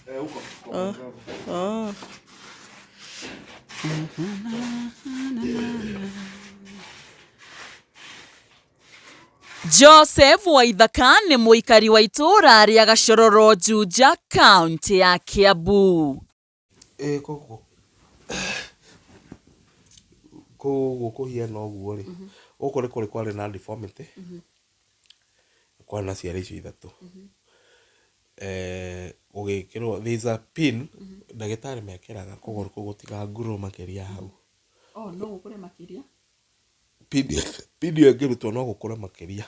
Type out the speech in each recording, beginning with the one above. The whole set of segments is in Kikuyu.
Eh, huko kwa mwenzangu. Oh. Joseph Waithaka nĩ mũikari wa itũũra rĩa Gacororo Juja kaũntĩ ya Kiambu. Ĩĩ koguo koguo kũhiana ũguo rĩ, gũkũ nĩ kũrĩ kwarĩ na deformity, kwarĩ na ciara icio ithatũ. Gũgĩkĩrwo there is a pin ndagĩtarĩ mekĩraga kũgũrũ kũu gũtiga grow makĩria hau. Oh, no gũkũre makĩria? Pin ĩyo ĩngĩrutwo no gũkũre makĩria.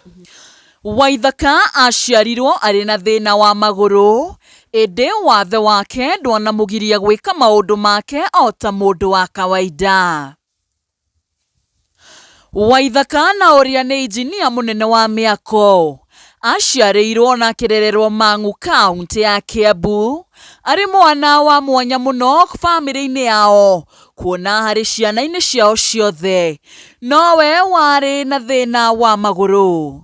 Waithaka aciarirwo arĩ na thĩna wa magũrũ, ĩndĩ wathe wake ndwanamũgiria gwĩka maũndũ make o ta mũndũ wa kawaida. Waithaka na ũrĩa nĩ injinia mũnene wa mĩako, aciarĩirwo na akĩrererwo Mang'u kaũntĩ ya Kiambu, arĩ mwana wa mwanya mũno bamĩrĩ-inĩ yao, kuona harĩ ciana-inĩ ciao ciothe, nowe warĩ na thĩna wa magũrũ.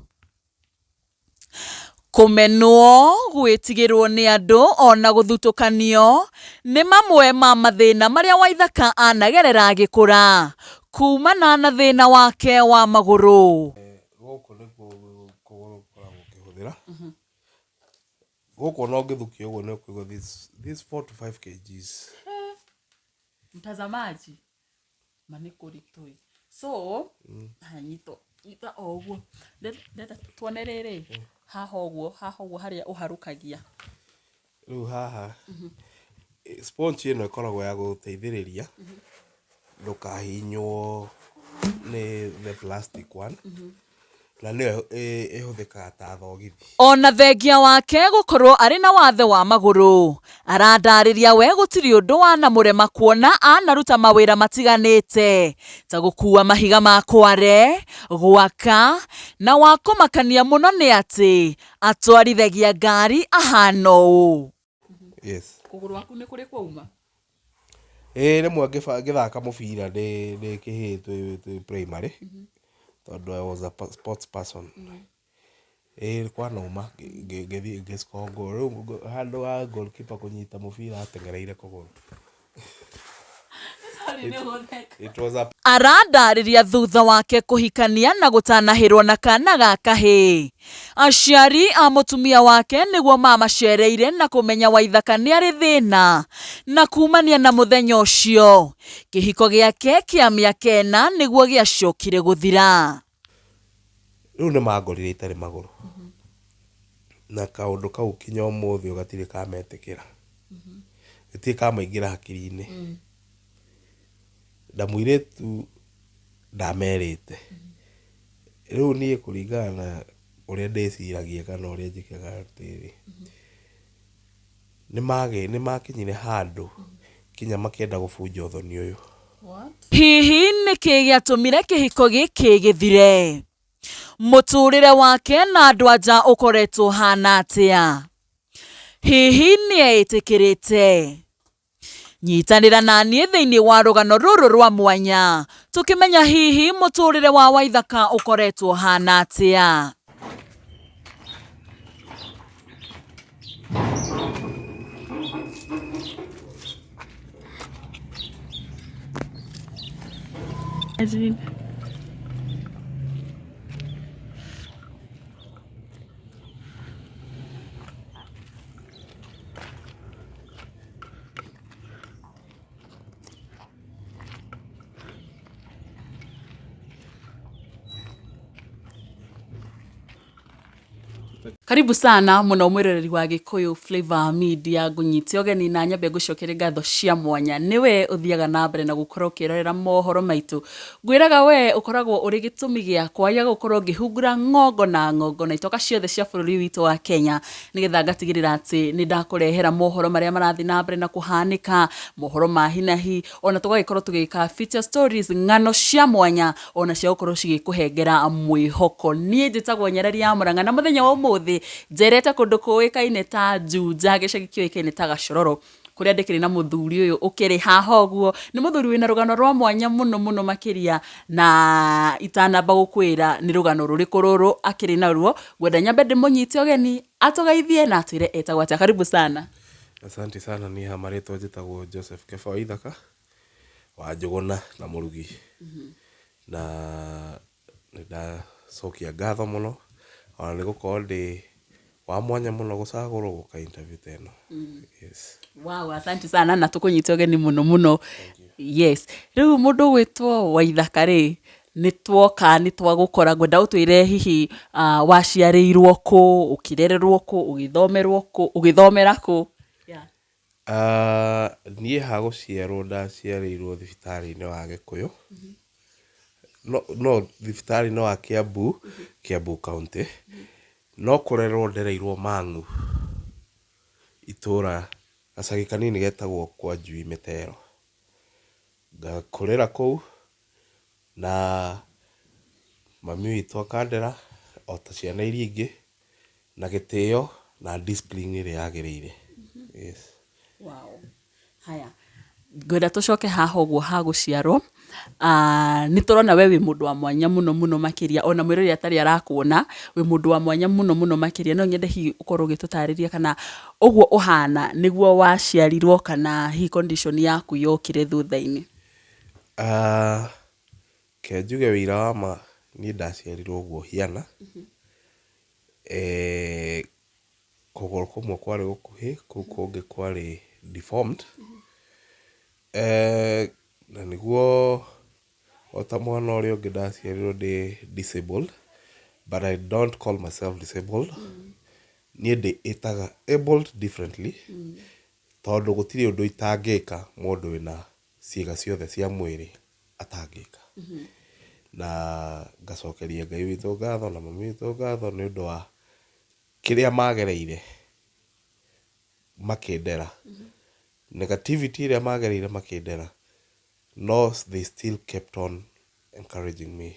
Kũmenwo, gwĩtigĩrwo nĩ andũ ona gũthutũkanio nĩ mamwe ma mathĩna marĩa Waithaka anagerera agĩkũra kumana na thĩna wake wa magũrũ. Gũkũ nĩkuo kũgũrũ gũkoragwo ũkĩhũthĩra. Gũkũ ona ũngĩthukia ũguo nĩ ũkũigua this 4 to 5 kgs. Mtazamaji, ma nĩ kũritũ ĩ. So, haya nyita nyita o ũguo. Ndĩrenda tuone rĩrĩ, haha ũguo, haha ũguo harĩa ũharũkagia. Rĩu haha sponge ĩno ĩkoragwo ya gũteithĩrĩria ndũkahihinywo nĩ the plastic one na nĩyo ĩhũthĩkaga ta thogithi. Ona thengia wake gũkorwo arĩ na wathe wa magũrũ, arandarĩria we gũtirĩ ũndũ wanamũrema kuona anaruta mawĩra matiganĩte ta gũkua mahiga ma kware, gwaka na wa kũmakania mũno nĩ atĩ atwarithagia ngari ahana ũũ. Yes. Kũgũrũ gwaku nĩ kũrĩ kwauma? Ĩĩ rĩmwe ngĩthaka mũbira ndĩ kĩhĩĩ twĩ primary tondũ I was a sports person. Ĩĩ kwanauma ngĩthiĩ ngĩ score goal. Rĩu handũ ha goalkeeper kũnyita mũbira ateng'ereire kũgũrũ. It was a Arandarĩria thutha wake kũhikania na gũtanahĩrwo na kana ga kahĩĩ. Aciari a mũtumia wake nĩguo mamacereire na kũmenya Waithaka nĩ arĩ thĩna na kumania na mũthenya ũcio kĩhiko gĩake kĩa mĩaka ĩna nĩguo gĩacokire gũthira. Rĩu nĩ mangorire itarĩ magũrũ na kaũndũ kau kinya ũmũthĩ ũyũ gatirĩ kametĩkĩra, gatirĩ kamaingĩra hakiri-inĩ. Na mũirĩtu ndamerĩte. Rĩu niĩ kũringana na ũrĩa ndĩciragia kana ũrĩa njĩkaga atĩrĩrĩ, nĩ makinyire handũ kinya makĩenda gũbunja ũthoni ũyũ. Hihi nĩkĩ gĩatũmire kĩhiko gĩkĩ gĩthire? Mũtũrĩre wake na andũ a nja ũkoretwo ũhana atĩa? Hihi nĩeĩtĩkĩrĩte? Nyitanĩra na niĩ thĩinĩ wa rũgano rũrũ rwa mwanya tũkĩmenya hihi mũtũrĩre wa Waithaka ũkoretwo ũhana atĩa. Imagine. Karibu sana muno mwiroreri wa Gikuyu Flavor Media, ngunyite ũgeni na nyambe ngucokerie ngatho cia mwanya niwe uthiaga na mbere na gukorwo ukirorera mohoro maitu. Ngwiraga we ukoragwo uri gitumi giakwa gĩa gukorwo ngĩhungura ng'ongo na ng'ongo na itoka ciothe cia bũrũri witũ wa Kenya, nigetha ngatigĩrĩra atĩ nĩ ndakũrehera mohoro marĩa marathiĩ na mbere na kũhanĩka, mohoro ma hinahi, ona tũgagĩkorwo tũgĩka feature stories, ng'ano cia mwanya ona cia gũkorwo cigĩkũhengera mwĩhoko. Niĩ njĩtagwo Nyarari ya Mũrang'a na mũthenya wa ũmũthĩ njerete kũndũ kũĩkaine ta Juja, gĩcagi kĩũĩkaine ta Gacororo, kũrĩa ndĩkĩrĩ na mũthuri ũyũ ũkĩrĩ haha ũguo. Nĩ mũthuri wĩna rũgano rwa mwanya mũno mũno makĩria, na itanamba gũkwĩra nĩ rũgano rũrĩkũ rũrũ akĩrĩ naruo, ngwenda nyambe ndĩmũnyite ũgeni atũgeithie na atwĩre etagwo atĩa. Karibu sana. Asante sana, niĩ ha marĩtwa njĩtagwo Joseph Keba Waithaka wa Njũgũna na Mũrugi. Na nĩ ndacokia ngatho mũno ona nĩ gũkorwo ndĩ wa mwanya mũno gũcagũrwo gũka interview ta ĩno. Yes. Wow, asante sana na tũkũnyita ũgeni mũno mũno. Yes. Rĩu mũndũ ũgwĩtwo Waithaka rĩ, nĩ twoka nĩ twagũkora ngwenda ũtwĩre hihi waciarĩirwo kũ, ũkĩrererwo kũ, ũgĩthomerwo kũ, ũgĩthomera kũ? Yeah. Niĩ ha gũciarwo ndaciarĩirwo thibitarĩ-inĩ wa Gĩkũyũ. No, no thibitarĩ-inĩ wa Kiambu, Kiambu County. No kũrerwo ndereirwo Mang'u, itũra gacagi kanini getagwo kwa Njui Mĩtero. Ngakũrĩra kũu na mami witũ akandera o ta ciana iria ingĩ na gĩtĩo na discipline ĩrĩa yagĩrĩire. Yes. Wow. Haya, ngwenda tũcoke haha ũguo ha gũciarwo. Nĩ tũrona we wĩ mũndũ wa mwanya mũno mũno makĩria, ona mwĩrori atarĩ arakuona, wĩ mũndũ wa mwanya mũno mũno makĩria. No nyende hihi ũkorwo ũgĩtũtarĩria kana ũguo ũhana nĩguo waciarirwo kana hihi condition yaku yokire thutha-inĩ. Ke njuge wĩira wa ma niĩ ndaciarirwo ũguo hiana. Kũgũrũ kũmwe kwarĩ gũkuhĩ, kũu kũngĩ kwarĩ deformed. Na nĩguo o ta mwana ũrĩa ũngĩ ndaciarirwo ndĩ disabled, but I don't call myself disabled. Niĩ ndĩĩtaga abled differently, tondũ gũtirĩ ũndũ itangĩka mũndũ wĩna ciĩga ciothe cia mwĩrĩ atangĩka. Na ngacokeria Ngai witũ ngatho na mami witũ ngatho nĩ ũndũ wa kĩrĩa magereire makĩndera. Negativity ĩrĩa magereire makĩndera, no they still kept on encouraging me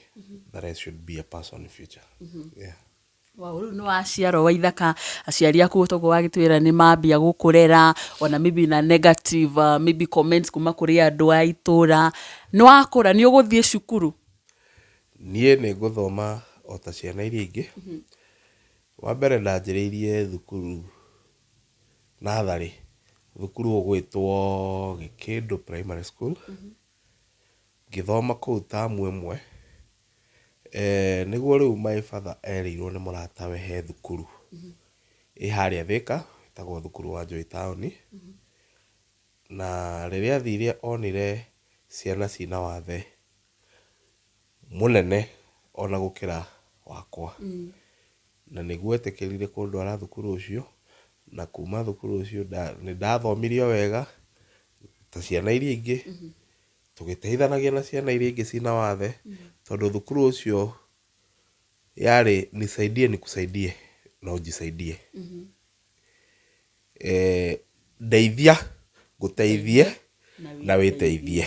that I should be a person in future. Yeah. Wow, rĩu nĩ waciarwo Waithaka, aciari aku toguo wagĩtwĩra nĩ mambia gũkũrera, ona maybe na negative maybe comments kuma kũrĩ andũ a itũra. Nĩ wakũra, nĩ ũgũthiĩ cukuru? Niĩ nĩ ngũthoma o ta ciana iria ingĩ. Wa mbere ndanjĩrĩirie thukuru natharĩ, thukuru ũgwĩtwo Gĩkĩndũ Primary School. Ngĩthoma kũu tamu ĩmwe. Nĩguo rĩu my father erĩirwo nĩ mũratawe he thukuru ĩ harĩa Thĩka, ĩtagwo thukuru wa Joy Town. Na rĩrĩa athire onire ciana ciĩna wathe mũnene ona gũkĩra wakwa. Na nĩguo etĩkĩrire kũndwara thukuru ũcio, na kuma thukuru ũcio nĩ ndathomire o wega ta ciana iria ingĩ, tũgĩteithanagia na ciana iria ingĩ ciĩna wathe, tondũ thukuru ũcio yarĩ nisaidie nikusaidie na ujisaidie. Ndeithia ngũteithie na wĩteithie.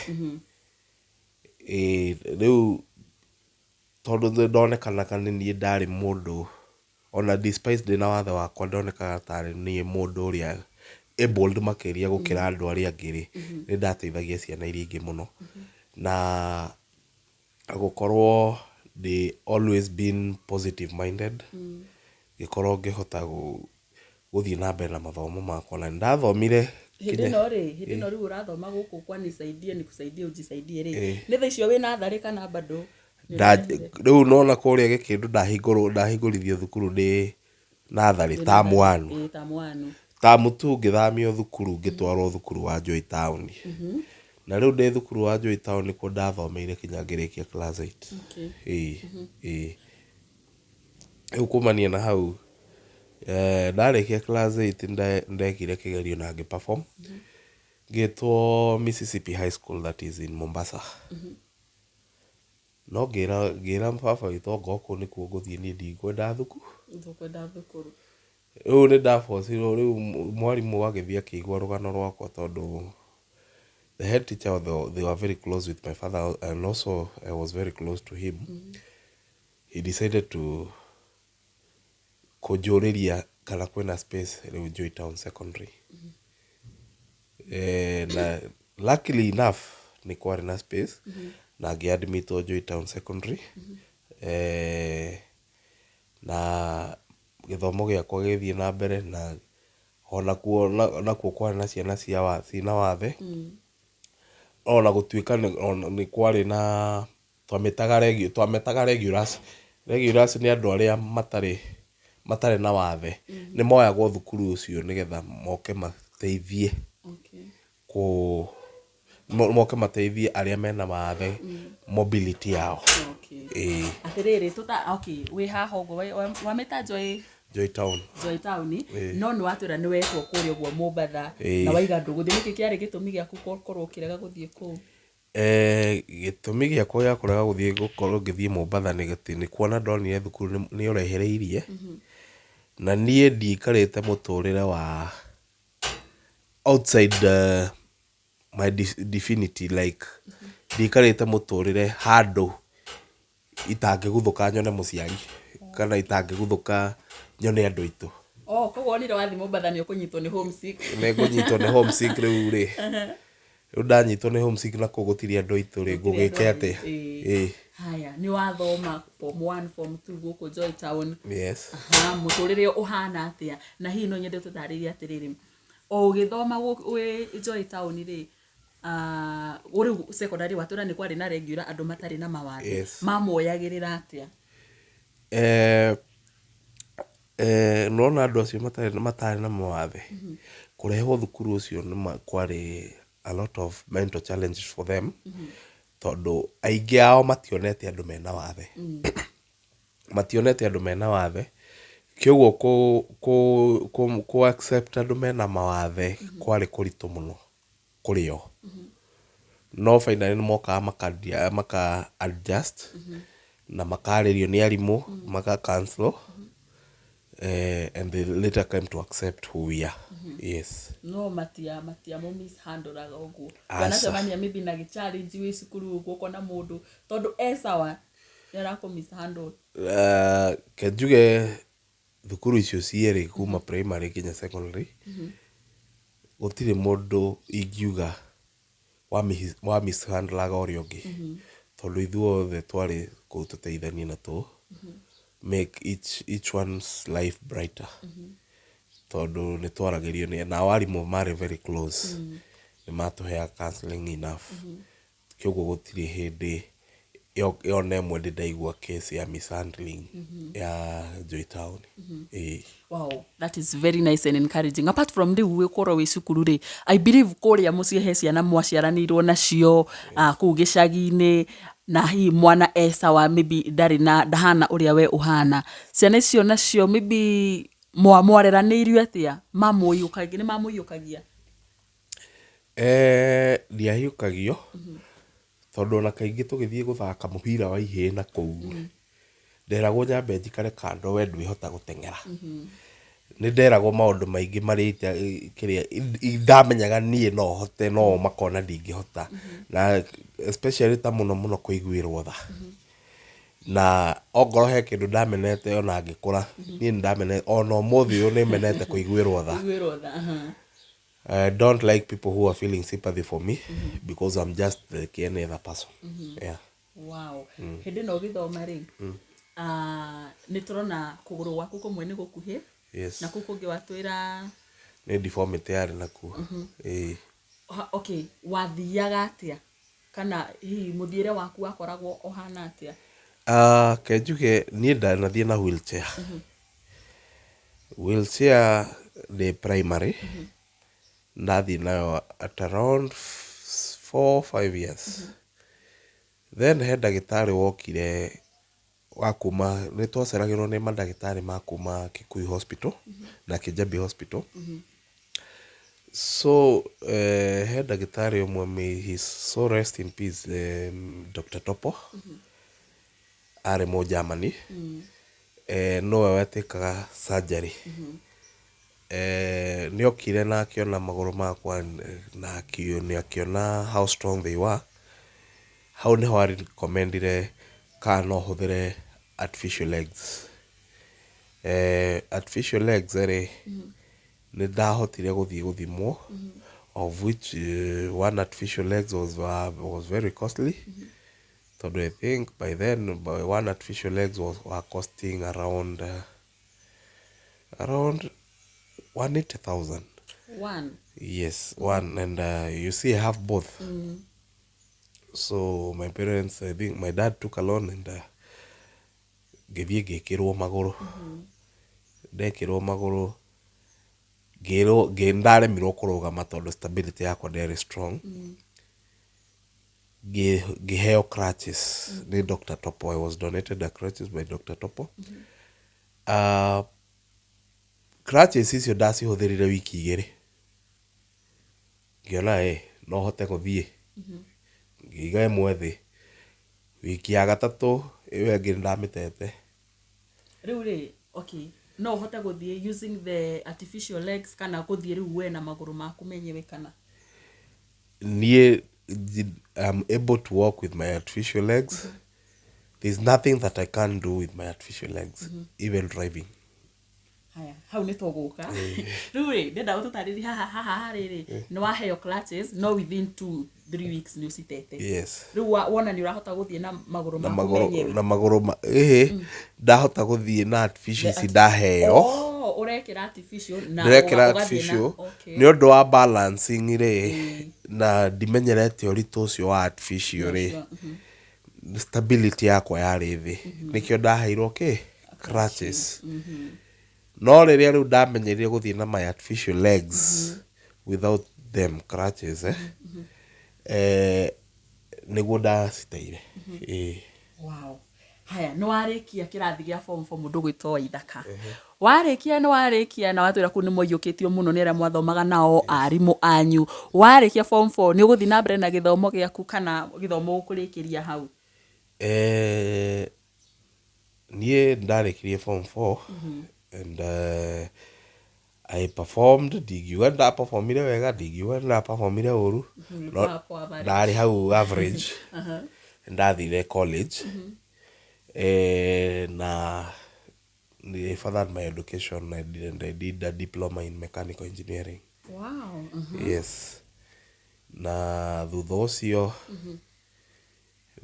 Rĩu tondũ nĩ ndonekanaga nĩ niĩ ndarĩ mũndũ ona despite ndĩna wathe wakwa ndonekaga tarĩ niĩ mũndũ ũrĩa abled makĩria gũkĩra andũ arĩa angĩ rĩ, nĩ ndateithagia ciana iria ingĩ mũno. Na gũkorwo ndĩ always been positive minded, ngĩkorwo ngĩhota gũthiĩ na mbere na mathomo makwa na nĩ ndathomire. Hĩndĩ ĩno rĩ, hĩndĩ ĩno rĩu ũrathoma gũkũ kwa nisaidie nikusaidie ujisaidie rĩ, nĩ thaa icio wĩ natharĩ kana bado? Rĩu nona kũrĩa Gĩkĩndũ ndahingũrwo ndahingũrithio thukuru ndĩ natharĩ term one. Ĩ, term one. Term two ngĩthamio thukuru ngĩtwarwo thukuru wa Joy Town. Na rĩu ndĩ thukuru wa Joy Town nĩkuo ndathomeire kinya ngĩrĩkia class 8. Ĩĩ. Rĩu kumania na hau ndarĩkia class 8 ndekire kĩgerio na ngĩ perform. Ngĩtwo Mississippi High School that is in Mombasa. No ngĩra baba witũ anga kũu nĩkuo ngũthiĩ niĩ ndikwenda thukuru. Ndũkwenda thukuru. Rĩu nĩ ndabocirwo rĩu mwarimũ agĩthiĩ akĩigua rũgano rwakwa tondũ the head teacher they were very close with my father and also I was very close to him. He decided to kũnjũrĩria kana kwĩna space rĩu Joy Town Secondary. Na luckily enough nĩ kwarĩ na space na ngĩ-admitwo Joy Town Secondary. Na gĩthomo gĩakwa gĩgĩthiĩ na mbere na Onakuo nakuo kwarĩ na ciana cia wa ciĩna wathe, ona gũtuĩka nĩ kwarĩ na twamĩtaga twametaga regulars. Regulars nĩ andũ arĩa matarĩ matarĩ na wathe, nĩ moyagwo thukuru ũcio nĩgetha moke mateithie kũ moke mateithie arĩa mena wathe mobility yao. Ĩĩ. Atĩrĩrĩ, tũta okay, wĩ haha ũguo wamĩta Joy Joy Town. Joy Town. Ĩĩ. No nĩ watwĩra nĩ wetwo kũrĩa ũguo Mombatha na waiga ndũgũthiĩ. Nĩkĩ kĩarĩ gĩtũmi gĩaku gũkorwo ũkĩrega gũthiĩ kũu? Gĩtũmi gĩakwa gĩa kũrega gũthiĩ gũkorwo ngĩthiĩ Mombatha nĩ atĩ nĩ kuona ndonire thukuru nĩ ũraihĩrĩirie, na niĩ ndiikarĩte mũtũrĩre wa outside my divinity, like ndiikarĩte mũtũrĩre handũ itangĩguthũka nyone mũciari kana itangĩguthũka nyone andũ aitũ. Oh, koguo wonire wathiĩ Mombatha nĩ ũkũnyitwo nĩ homesick. Nĩ ngũnyitwo nĩ homesick. Rĩu rĩ, rĩu ndanyitwo nĩ homesick na kũu gũtirĩ andũ aitũ rĩ, ngũgĩka atĩa? Ĩĩ. Haya, nĩ wathoma form 1, form 2 gũkũ Joy Town. Yes. Aha, mũtũrĩre ũhana atĩa? Na hihi no nyende ũtũtarĩrie atĩrĩrĩ, o ũgĩthoma wĩ Joy Town rĩ, rĩu secondary watwĩra nĩ kwarĩ na regular, andũ matarĩ na mawathe. Mamoyagĩrĩra atĩa? Nĩwona andũ acio matarĩ na mawathe kũrehwo thukuru ũcio nĩ kwarĩ a lot of mental challenges for them, tondũ aingĩ ao mationete andũ mena wathe, mationete andũ mena wathe. Kĩoguo kũ accept andũ mena mawathe kwarĩ kũritũ mũno kũrĩ o. No finally nĩ mokaga maka adjust na makarĩrio nĩ arimũ, maka counsel, and they later came to accept who we are. Yes. No matia mũ mishandle-aga ũguo? Aca. Wanacemania maybe na gĩ challenge wĩ cukuru ũguo, ũkona mũndũ tondũ e sawa nĩ arakũ mishandle? Ke njuge thukuru icio cierĩ, kuma primary nginya secondary, gũtirĩ mũndũ ingiuga wa mishandle-aga ũrĩa ũngĩ, tondũ ithuothe twarĩ kũu tũteithanie na tũ make each one's life brighter, tondũ nĩ twaragĩrio nĩ nao arimũ marĩ very close, nĩ matũheaga counseling enough. Kĩoguo gũtirĩ hĩndĩ yona ĩmwe ndĩ ndaigua case ya mishandling ya Joy Town. Ĩĩ. Wow, that is very nice and encouraging. Apart from rĩu gũkorwo wĩ cukuru rĩ, I believe kũrĩa mũciĩ he ciana mwaciaranĩirwo nacio kũu gĩcagi-inĩ, na hihi mwana e sawa, maybe ndarĩ na ndahana ũrĩa we ũhana. Ciana icio nacio maybe mwareranĩirio atĩa? Mamũiyũkagia, nĩ mamũiyũkagia? Ndiahiũkagio, tondũ ona kaingĩ tũgĩthiĩ gũthaka mũbira wa ihĩĩ na kũu, nderagwo nyambe njikare kando, we ndwĩhota gũteng'era. Nĩ nderagwo maũndũ maingĩ marĩa kĩrĩa ndamenyaga niĩ no hote, no o makona ndingĩhota, na especially ta mũno mũno kũiguĩrwo tha. Na ongorwo he kĩndũ ndamenete ona ngĩkũra, niĩ nĩ ndamenete, ona ũmũthĩ ũyũ nĩ menete kũiguĩrwo tha. Kũiguĩrwo tha, aha. I don't like people who are feeling sympathy for me because I'm just like any other person. Yeah. Wow. Hĩndĩ ĩno ũgĩthoma rĩ, nĩ tũrona kũgũrũ gwaku kũmwe nĩ gũkuhĩ na kũu kũngĩ watwĩra Nĩ deformity yarĩ nakuo. Ĩĩ. Okay, wathiaga atĩa, kana hihi mũthiĩre waku wakoragwo ũhana atĩa? Ke njuge niĩ ndanathiĩ na wheelchair. Wheelchair ndĩ primary. Ndathiĩ nayo at around 4, 5 years. Then he ndagĩtarĩ wokire wa kuma, nĩ twaceragĩrwo nĩ mandagĩtarĩ ma kuma Kikuyu Hospital na Kijabi Hospital. So he ndagĩtarĩ ũmwe, may his soul rest in peace, Dr. Topo, arĩ Mũnjamani. Nowe wetĩkaga surgery. Nĩ okire na akĩona magũrũ makwa na akĩona how strong they were. Hau nĩho a recommendire kana no hũthĩre artificial legs. Artificial legs rĩ, nĩ ndahotire gũthiĩ gũthimwo, of which one artificial legs was very costly, tondũ I think by then one artificial legs were costing around 180,000. One. Yes, one. And you see, I have both. So my parents, I think my dad took a loan and ngĩthiĩ ngĩkĩrwo magũrũ. Ndekĩrwo magũrũ ngĩrwo ndaremirwo kũrũgama tondũ stability yakwa ndĩarĩ strong. Ngĩheo crutches nĩ Dr. Topo. I was donated a crutches by Dr. Topo. Crutches icio ndacihũthĩrire wiki 2, ngĩona ĩ no hote gũthiĩ, ngĩiga ĩmwe thĩ. Wiki ya gatatũ ĩyo ĩngĩ nĩndamĩtete. Rĩu rĩ, okay, no ũhote gũthiĩ using the artificial legs kana gũthiĩ rĩu we na magũrũ maku menyewe kana? Niĩ I'm able to walk with my artificial legs. There's nothing that I can't do with my artificial legs, even driving. Haya, hau nĩ tũgũka. Rĩu rĩ, ndenda ũtũtarĩrie haha haha harĩ rĩ, nĩ waheo crutches no within 2-3 weeks nĩ ũcitete. Yes. Rĩu wona nĩ ũrahota gũthiĩ na magũrũ Na maku magũrũ menyewe? Na magũrũ ĩhĩ, ndahota gũthiĩ na artificial ici ndaheo. Oh, ũrekĩra artificial na Ndĩrekĩra ũgathiĩ na artificial nĩ ũndũ wa balancing rĩ, na ndimenyerete ũritũ ũcio wa artificial rĩ, stability yakwa yarĩ thĩ, nĩkĩo ndaheirwo kĩ crutches. No rĩrĩa rĩu ndamenyerire gũthiĩ na my artificial legs without them crutches, nĩguo ndaciteire, ĩĩ. Wow. Haya, nĩ warĩkia kĩrathi gĩa form 4, mũndũ gwĩtwo Waithaka. Warĩkia, nĩ warĩkia na watwĩra kũu nĩ mwaiyũkĩtio mũno nĩ arĩa mwathomaga nao, arimũ anyu. Warĩkia form 4, nĩ ũgũthiĩ na mbere na gĩthomo gĩaku kana gĩthomo ũkũrĩkĩria hau? Niĩ ndarĩkirie form 4 and I performed. Ndingiuga nĩ ndaperformire wega, ndingiuga nĩ ndaperformire ũru, no Hapo average. Ndarĩ hau average. Ndathire college na nĩ furthered my education. I did a diploma in mechanical engineering. Yes, na thutha ũcio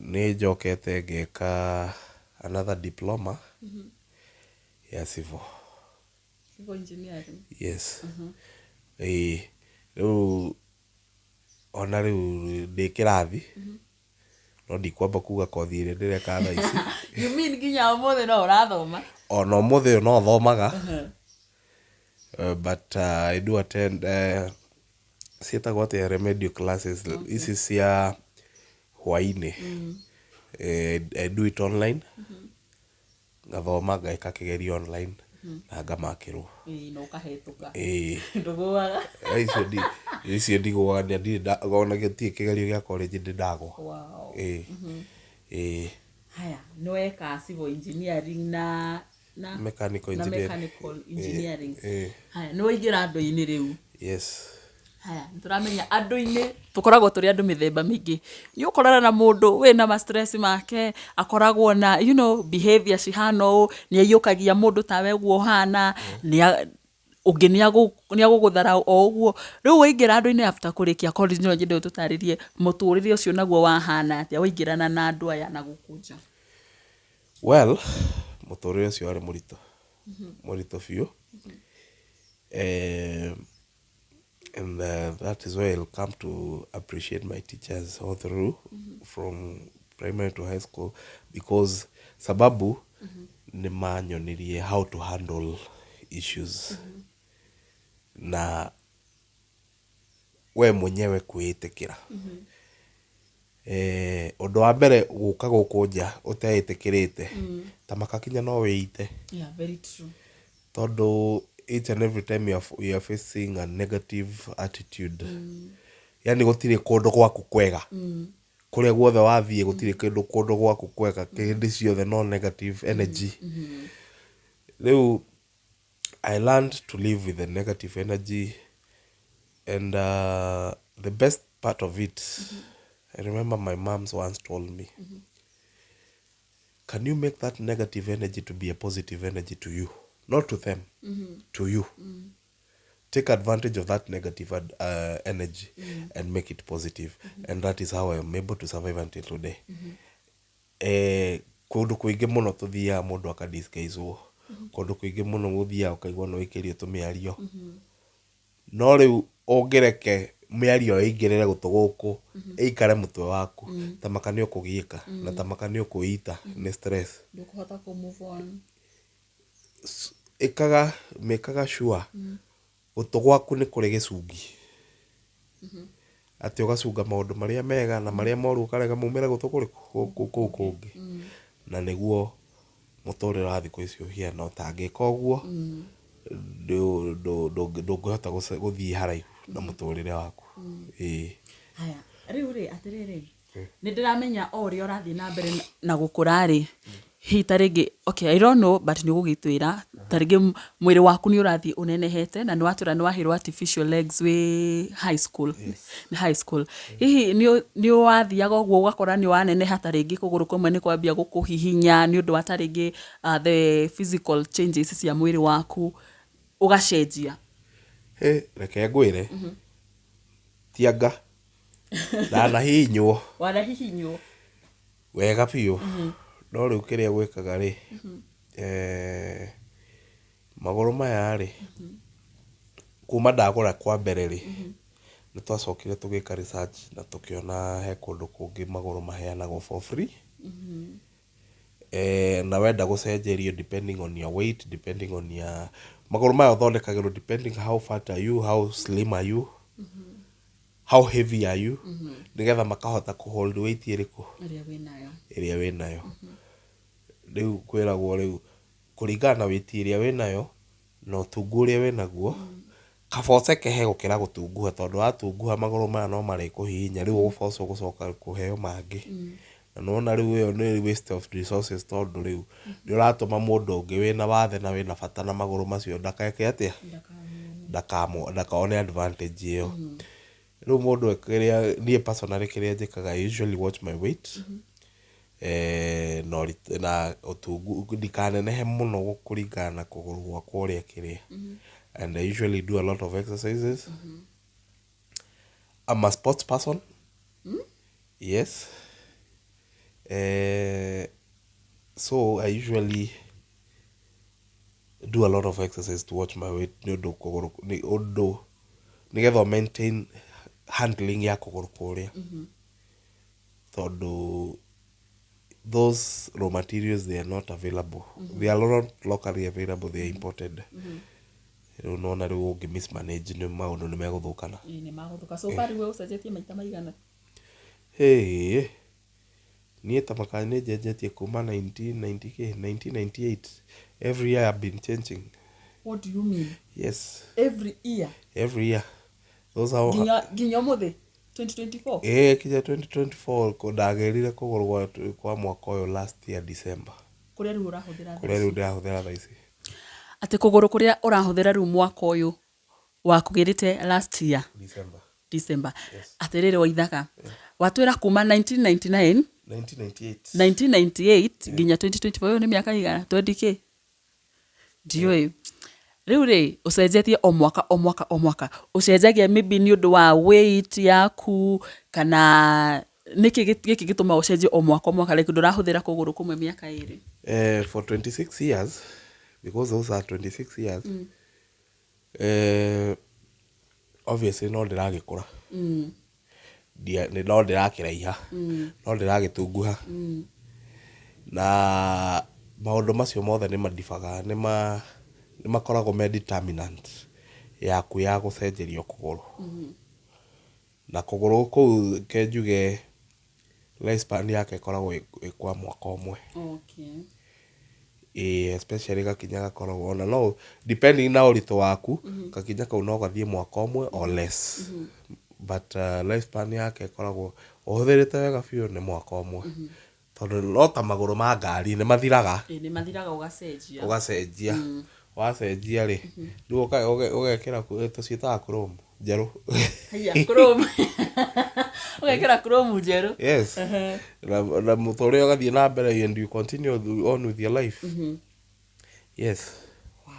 nĩ njokete ngeka another diploma ya civil. Civil engineering. Yes, ĩĩ. Rĩu ona rĩu ndĩ kĩrathi, no ndikwamba kuga kothi ĩrĩa ndĩreka thaa ici. You mean nginya ũmũthĩ no ũrathoma? Ona ũmũthĩ ũyũ no thomaga, but I do attend ciĩtagwo atĩa, remedial classes ici cia hwainĩ. I do it online, ngathoma, ngeka kĩgerio online na ngamakĩrwo. Ĩĩ, na ũkahĩtũka? Ĩĩ. Ndũgũaga? Icio ndigũaga, ndirĩ ona gĩtirĩ kĩgerio gĩa college ndĩ ndagwa. Ĩĩ. Haya, nĩ weka civil engineering na Mechanical na engineering. Mechanical engineering. Ĩĩ. Haya, nĩ waingĩra andũ-inĩ rĩu? Yes. Haya, nĩ tũramenya andũ-inĩ tũkoragwo tũrĩ andũ mĩthemba mĩingĩ. Nĩ ũkorana na mũndũ wĩna ma stress make, akoragwo na behavior cihana ũũ, nĩ aiyũkagia mũndũ tawe ũguo ũhana, nĩ ũngĩ nĩ agũgũthara o ũguo. Rĩu waingĩra andũ-inĩ after kũrĩkia college, no nyende ũtũtarĩrie mũtũrĩre ũcio naguo wahana atĩa waingĩrana na andũ aya na gũkũ nja. Well, mũtũrĩre ũcio warĩ mũritũ, mũritũ biũ, and that is where I'll come to appreciate my teachers all through from primary to high school, because sababu nĩ manyonirie how to handle issues na we mwenyewe kwĩĩtĩkĩra. Ũndũ wa mbere, gũka gũkũ nja ũteĩtĩkĩrĩte ta makakinya no wĩite. Yeah, very true. Tondũ each and every time you are facing a negative attitude, yani gũtirĩ kũndũ gwaku kwega, kũrĩa guothe wathiĩ gũtirĩ kĩndũ kũndũ gwaku kwega, hĩndĩ ciothe no negative energy. Rĩu I learned to live with the negative energy, and the best part of it, I remember my moms once told me, "Can you make that negative energy to be a positive energy to you, not to them, to you? Take advantage of that negative energy and make it positive." And that is how I am able to survive until today. Kũndũ kũingĩ mũno tũthiaga mũndũ akadisguisewo. Kũndũ kũingĩ mũno ũthiaga ũkaigua nĩ waikĩrio tũmĩario. No rĩu ũngĩreke mĩario ĩyo ĩingĩrĩre gũtũ gũkũ, ĩikare mũtwe waku, ta maka nĩ ũkũgiĩka, na ta maka nĩ ũkwĩita nĩ stress. Ndũkũhota kũ move on. Ĩkaga, mĩkaga sure gũtũ gwaku nĩ kũrĩ gĩcungi. Atĩ ũgacunga maũndũ marĩa mega na marĩa moru ũkarega maumĩre gũtũ kũrĩkũ? Kũu kũngĩ. Na nĩguo mũtũrĩre wa thikũ ici ũhiana. Ũtangĩka ũguo, ndũngĩhota gũthiĩ haraihu na mũtũrĩre waku. Ĩĩ. Haya, rĩu rĩ, atĩrĩrĩ, nĩ ndĩramenya o ũrĩa ũrathiĩ na mbere na gũkũra rĩ, hihi ta rĩngĩ, okay, I don't know, but nĩ ũgũgĩtwĩra, ta rĩngĩ mwĩrĩ waku nĩ ũrathiĩ ũnenehete, na nĩ watwĩra nĩ waheirwo artificial legs wĩ high school. Nĩ high school. Hihi nĩ wathiaga ũguo ũgakora nĩ waneneha ta rĩngĩ kũgũrũ kũmwe nĩ kwambia gũkũhihinya nĩ ũndũ wa ta rĩngĩ the physical changes cia mwĩrĩ waku ũgacenjia? Hĩ, reke ngwĩre, ti anga ndanahihinywo. Wanahihinywo? Wega biũ. No rĩu kĩrĩa gwĩkaga rĩ, magũrũ maya rĩ, kuma ndagũra kwa mbere rĩ, nĩ twacokire tũgĩka research na tũkĩona he kũndũ kũngĩ magũrũ maheanagwo for free. Na wenda gũcenjerio depending on your weight, depending on your, magũrũ maya ũthondekagĩrwo depending how fat are you, how slim are you, how heavy are you, nĩgetha makahota kũ hold weight ĩrĩkũ? Ĩrĩa wĩnayo. Ĩrĩa wĩnayo. Rĩu kwĩragwo rĩu kũringana na weight ĩrĩa wĩnayo na ũtungu ũrĩa wĩnaguo, kaba ũcekehe gũkĩra gũtunguha tondũ watunguha magũrũ maya no marĩkũhihinya rĩu ũgũbocwo gũcoka kũheo mangĩ. Na nĩwona rĩu ĩyo nĩ waste of resources tondũ rĩu nĩ ũratũma mũndũ ũngĩ wĩna wathe na wĩna bata na magũrũ macio ndakeke atĩa? Ndakone advantage ĩyo. Rĩu mũndũ kĩrĩa niĩ personally kĩrĩa njĩkaga I usually watch my weight na ũtungu ndikanenehe mũno kũringana na kũgũrũ gwakwa ũrĩa kĩrĩa. And I usually do a lot of exercises. I'm a sports person. Yes. So I usually do a lot of exercise to watch my weight nĩ ũndũ kũgũrũ nĩ ũndũ nĩgetha ũ maintain handling ya kũgũrũ kũrĩa. Tondũ those raw materials they are not available. They are not locally available, they are imported. Rĩu nĩwona rĩu ũngĩ mismanage nĩ maũndũ nĩ megũthũkana. Ĩĩ nĩ magũthũka. So far we ũcenjetie maita maigana? Hĩĩ, niĩ ta maka nĩ njenjetie kuma 1990 kĩ, 1998. Every year I've been changing. What do you mean? Yes. Every year? Every year. Those are Nginya ũmũthĩ 2024? Ĩĩ kinya 2024 ndagĩrire kũgũrũ kwa mwaka ũyũ last year December. Kũrĩa rĩu ũrahũthĩra thaa Kũrĩa rĩu ici? ndĩrahũthĩra thaa ici. Atĩ kũgũrũ kũrĩa ũrahũthĩra rĩu mwaka ũyũ wakũgĩrĩte last year? December. December. Yes. Atĩrĩrĩ Waithaka, watwĩra kuma 1999 1998. 1998 nginya 2024 ĩyo nĩ mĩaka igana 20 kĩ? Ndiũĩ. Rĩu rĩ, ũcenjetie o mwaka o mwaka o mwaka. Ũcenjagia maybe nĩ ũndũ wa weight yaku kana nĩkĩ gĩkĩ gĩtũmaga ũcenjie o mwaka o mwaka like ndũrahũthĩra kũgũrũ kũmwe mĩaka ĩrĩ? For 26 years, because those are 26 years, obviously no ndĩragĩkũra. No ndĩrakĩraiha, no ndĩragĩtunguha. Na maũndũ macio mothe nĩ mandibaga, nĩ makoragwo me determinant yaku ya gũcenjerio kũgũrũ. Na kũgũrũ kũu reke njuge life span yake ĩkoragwo ĩ kwa mwaka ũmwe. Ĩĩ especially gakinya gakoragwo ona no depending na ũritũ waku, gakinya kau no gathiĩ mwaka ũmwe or less. But life span yake ĩkoragwo ũhũthĩrĩte wega biũ nĩ mwaka ũmwe. Tondũ no ta magũrũ ma ngari nĩ mathiraga. Ĩĩ nĩ mathiraga ũgacenjia. Ũgacenjia. Wacenjia rĩ, rĩu ũgekĩra tũciĩtaga chrome njerũ. Haiya, chrome. Ũgekĩra chrome njerũ. Yes. Na mũtũrĩre ũgathiĩ na mbere and you continue on with your life. Yes. Wow.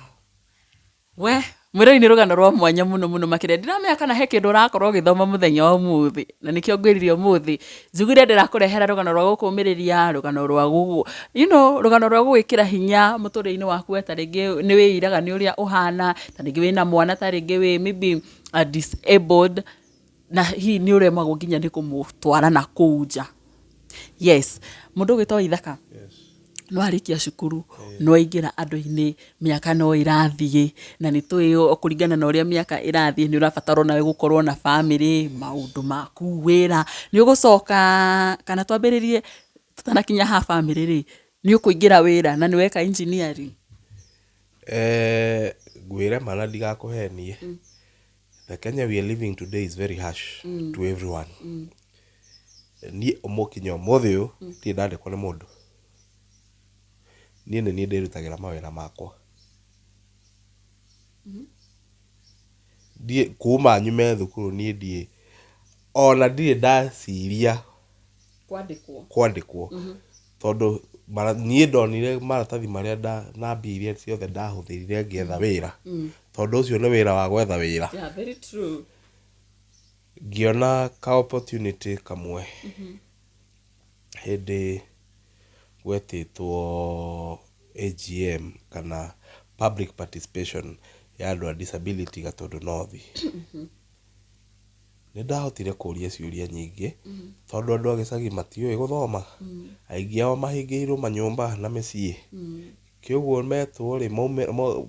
We, Mwĩrori nĩ rũgano rwa mwanya mũno mũno makĩria. Ndiramenya kana he kĩndũ ũrakorwo ũgĩthoma mũthenya wa ũmũthĩ, na nĩkĩo ngwĩrire ũmũthĩ njugire ndĩrakũrehera rũgano rwa gũkũmĩrĩria, rũgano rwa gũgũ you know, rũgano rwa gũgwĩkĩra hinya mũtũrĩre-inĩ waku we ta rĩngĩ nĩ wĩiraga nĩ ũrĩa ũhana, ta rĩngĩ wĩna mwana ta rĩngĩ wĩ maybe disabled, na hihi nĩ ũremagwo nginya nĩ kũmũtwara nakũu nja. Yes, mũndũ ũgwĩtwo Waithaka, nĩ warĩkia cukuru, nĩ waingĩra andũ-inĩ, mĩaka no ĩrathiĩ, na nĩ tũĩ kũringana na ũrĩa mĩaka ĩrathiĩ nĩ ũrabatara onawe gũkorwo na bamĩrĩ, maũndũ maku, wĩra. Nĩ ũgũcoka, kana twambĩrĩrie tũtanakinya ha bamĩrĩ rĩ, nĩ ũkũingĩra wĩra na nĩ weka engineering? Ngwĩre ma na ndigakũhenie, the Kenya we are living today is very harsh to everyone. Niĩ kinya ũmũthĩ ũyũ ndirĩ ndandĩkwo nĩ mũndũ. Niĩ nĩ niĩ ndĩrutagĩra mawĩra makwa. Ndiĩ kuma nyume thukuru niĩ ndiĩ ona ndirĩ ndaciria Kwandĩkwo. Kwandĩkwo tondũ niĩ ndonire maratathi marĩa na mbia iria ciothe ndahũthĩrire ngĩetha wĩra, tondũ ũcio nĩ wĩra wa gwetha wĩra. Yeah, very true. Ngĩona ka opportunity kamwe hĩndĩ gwetĩtwo AGM kana public participation ya andũ a disability Gatũndũ North. Nĩ ndahotire kũria ciũria nyingĩ tondũ andũ a gĩcagi matiũĩ gũthoma, aingĩ ao mahingĩirwo manyũmba na mĩciĩ, kĩũguo metwo rĩ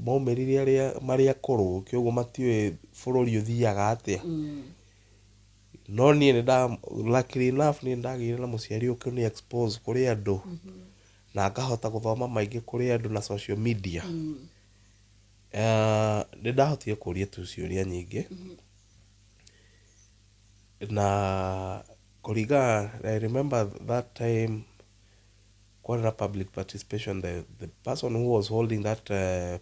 maumĩrire arĩa marĩ akũrũ, kĩũguo matiũĩ bũrũri ũthiaga atĩa. No niĩ nĩ nda luckily enough niĩ nĩndagĩire na mũciari ũkũni expose kũrĩ andũ na ngahota gũthoma maingĩ kũrĩ andũ na social media. Nĩ ndahotire kũria tu ciũria nyingĩ na kũringana, I remember that time kwarĩ na public participation, the person who was holding that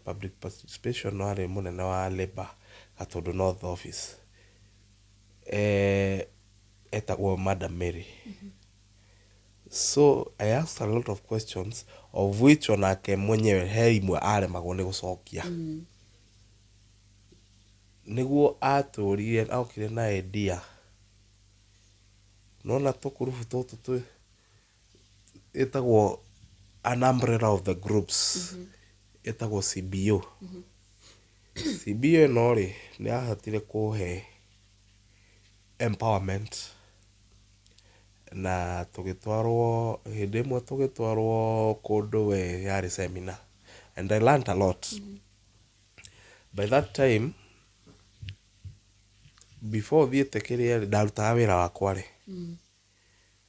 public participation arĩ mũnene wa Labour Gatũndũ North office, etagwo Madam Mary. So I asked a lot of questions of which onake mwenyewe he imwe aremagwo nĩ gũcokia. Nĩguo atũrire okire na idea nona tũkurubu tũtũ twĩ ĩtagwo an umbrella of the groups ĩtagwo CBO. CBO ĩno rĩ nĩ yahotire kũhe empowerment na tũgĩtwarwo hĩndĩ ĩmwe tũgĩtwarwo kũndũ we yarĩ seminar and I learnt a lot. By that time before thiĩte kĩrĩa rĩ ndarutaga wĩra wa Kware,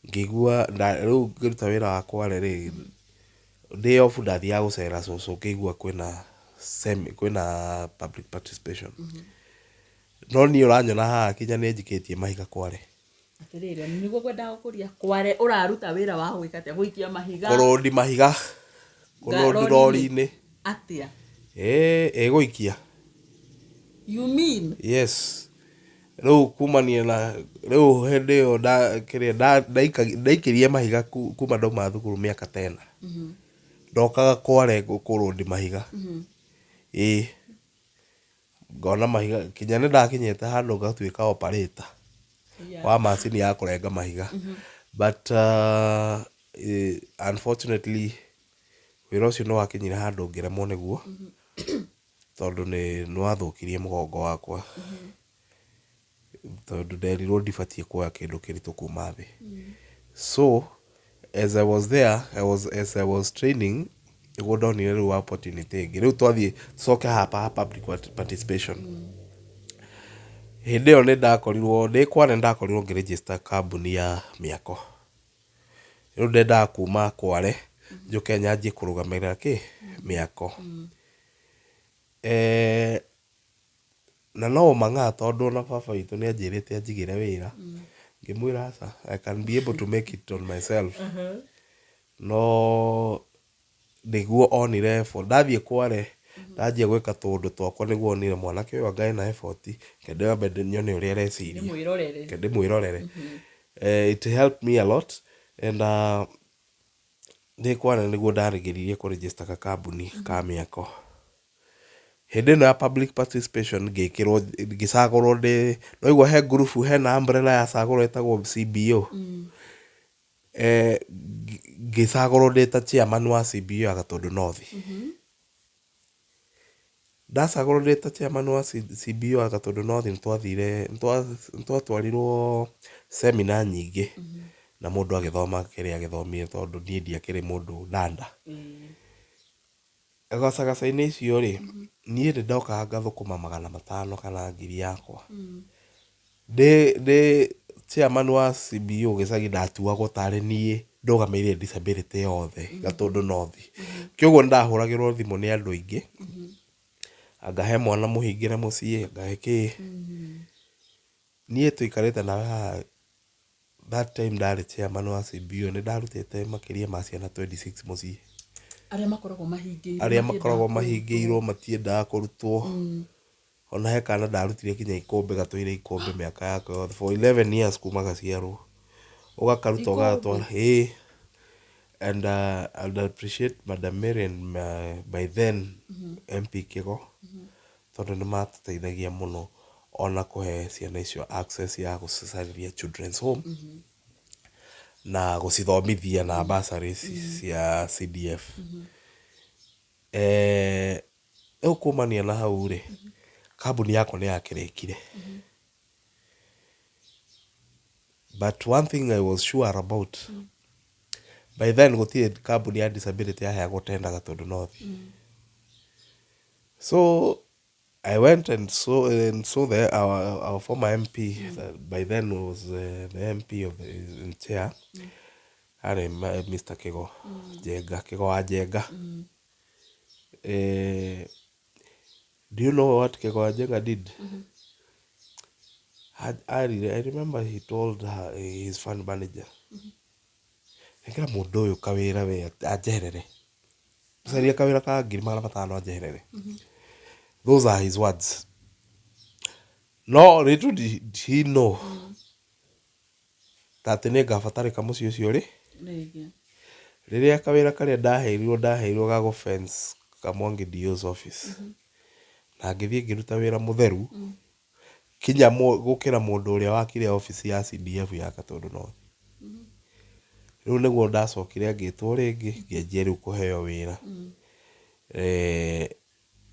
ngĩigua rĩu ngĩruta wĩra wa Kware rĩ, ndĩ off ndathiaga gũcera cũcũ, ngĩigua kwĩna kwĩna public participation. No niĩ ũranyona haha kinya nĩ njikĩtie mahiga Kware. Atĩrĩrĩ, nĩguo ngwendaga gũkũria, Kware ũraruta wĩra wa gwĩka atĩa? Gũikia mahiga? Kũrũndi mahiga, kũrũndi rori-inĩ. Atĩa? Ĩĩ, ĩgũikia. You mean? Yes. Rĩu kumania na rĩu hĩndĩ ĩyo kĩrĩa ndaikĩrie mahiga kuma ndauma thukuru mĩaka ta ĩna. Ndokaga Kware kũrũndi mahiga. Ĩĩ. Ngona mahiga kinya nĩ ndakinyĩte handũ ngatuĩka operator wa macini ya kũrenga mahiga. But unfortunately wĩra ũcio nĩ wakinyire handũ ngĩremwo nĩguo tondũ nĩ wathũkirie mũgongo wakwa, tondũ nderirwo ndibatiĩ kuoya kĩndũ kĩritũ kuma thĩ. So as I was there, as I was training, nĩguo ndonire rĩu opportunity ĩngĩ. Rĩu twathiĩ tũcoke haha ha public participation. Hĩndĩ ĩyo nĩ ndakorirwo ndĩ Kware, nĩ ndakorirwo ngĩ-register kambuni ya mĩako. Rĩu ndendaga kuma Kware njũke nyanjie kũrũgamĩrĩra kĩ mĩako. Na no ũmang'aa tondũ ona baba witũ nĩ anjĩrĩte anjigĩre wĩra. Ngĩmwĩra aca, I can be able to make it on myself. No nĩguo onire effort. Ndathiĩ Kware ndanjia gwĩka tũũndũ twakwa nĩguo onire mwanake ũyũ anga ena effort, reke ndĩambe nyone ũrĩa areciria. Ndĩmwĩrorere. Reke ndĩmwĩrorere. It helped me a lot and ndĩ Kware nĩguo ndarigĩrĩirie kũ register gakambuni ka mĩako. Hĩndĩ ĩno ya public participation ngĩkĩrwo ngĩcagũrwo ndĩ nĩwaigua he ngurubu hena umbrella yacagũrwo ĩtagwo CBO. Ngĩcagũrwo ndĩ ta chairman wa CBO ya Gatũndũ North. Ndacagũrwo ndĩ ta chairman wa CBO ya Gatũndũ North nĩtwathire nĩtwatwarirwo seminar nyingĩ na mũndũ agĩthoma kĩrĩa agĩthomire tondũ niĩ ndiakĩrĩ mũndũ ndanda. Gacagaca-inĩ icio rĩ, niĩ nĩ ndokaga ngathũkũma 500 kana 1000 yakwa. Ndĩ ndĩ chairman wa CBO gĩcagi ndatuagwo tarĩ niĩ ndũgamĩrĩire disability yothe Gatũndũ North. Kĩoguo nĩ ndahũragĩrwo thimũ nĩ andũ aingĩ, anga he mwana mũhingĩre mũciĩ, anga he kĩĩ. Niĩ tũikarĩte nawe haha That time ndarĩ chairman wa CBO nĩ ndarutĩte makĩria ma ciana 26 mũciĩ. Arĩa makoragwo mahingĩirwo. Arĩa makoragwo mahingĩirwo matiendaga kũrutwo. Ona he kana ndarutire nginya ikũmbĩ gatũire ikũmbĩ mĩaka yako yothe for 11 years kuma gaciarwo. Ũgakaruta ũgagatwara. Ĩĩ. And I would appreciate Madam Mary and by then MP Kĩgo. Tondũ nĩ matũteithagia mũno ona kũhe ciana icio access ya gũcicarĩria children's home na gũcithomithia na bursaries cia CDF. Rĩu kumania na hau rĩ, kambuni yakwa nĩ yakĩrĩkire. But one thing I was sure about, by then gũtirĩ kambuni ya disability yaheagwo tender Gatũndũ North. So I went and saw and saw the our former MP that by then was the MP of the in chair arĩ Mr. Kigo Njenga Kigo wa Njenga. Do you know what Kigo wa Njenga did? Arire, I remember he told her, his fund manager, nengera mũndũ ũyũ kawĩra we anjeherere. Caria kawĩra ka 500,000 anjeherere. Those are his words. No little did he know ta atĩ nĩ ngabatarĩka mũciĩ ũcio rĩ. Rĩngĩ. Rĩrĩa kawĩra karĩa ndaheirwo ndaheirwo ga gũ fence Kamwangi DO's office. Na ngĩthiĩ ngĩruta wĩra mũtheru kinya gũkĩra mũndũ ũrĩa wakire obici ya CDF ya Gatũndũ North. Rĩu nĩguo ndacokire ngĩtwo rĩngĩ ngĩanjia rĩu kũheo wĩra.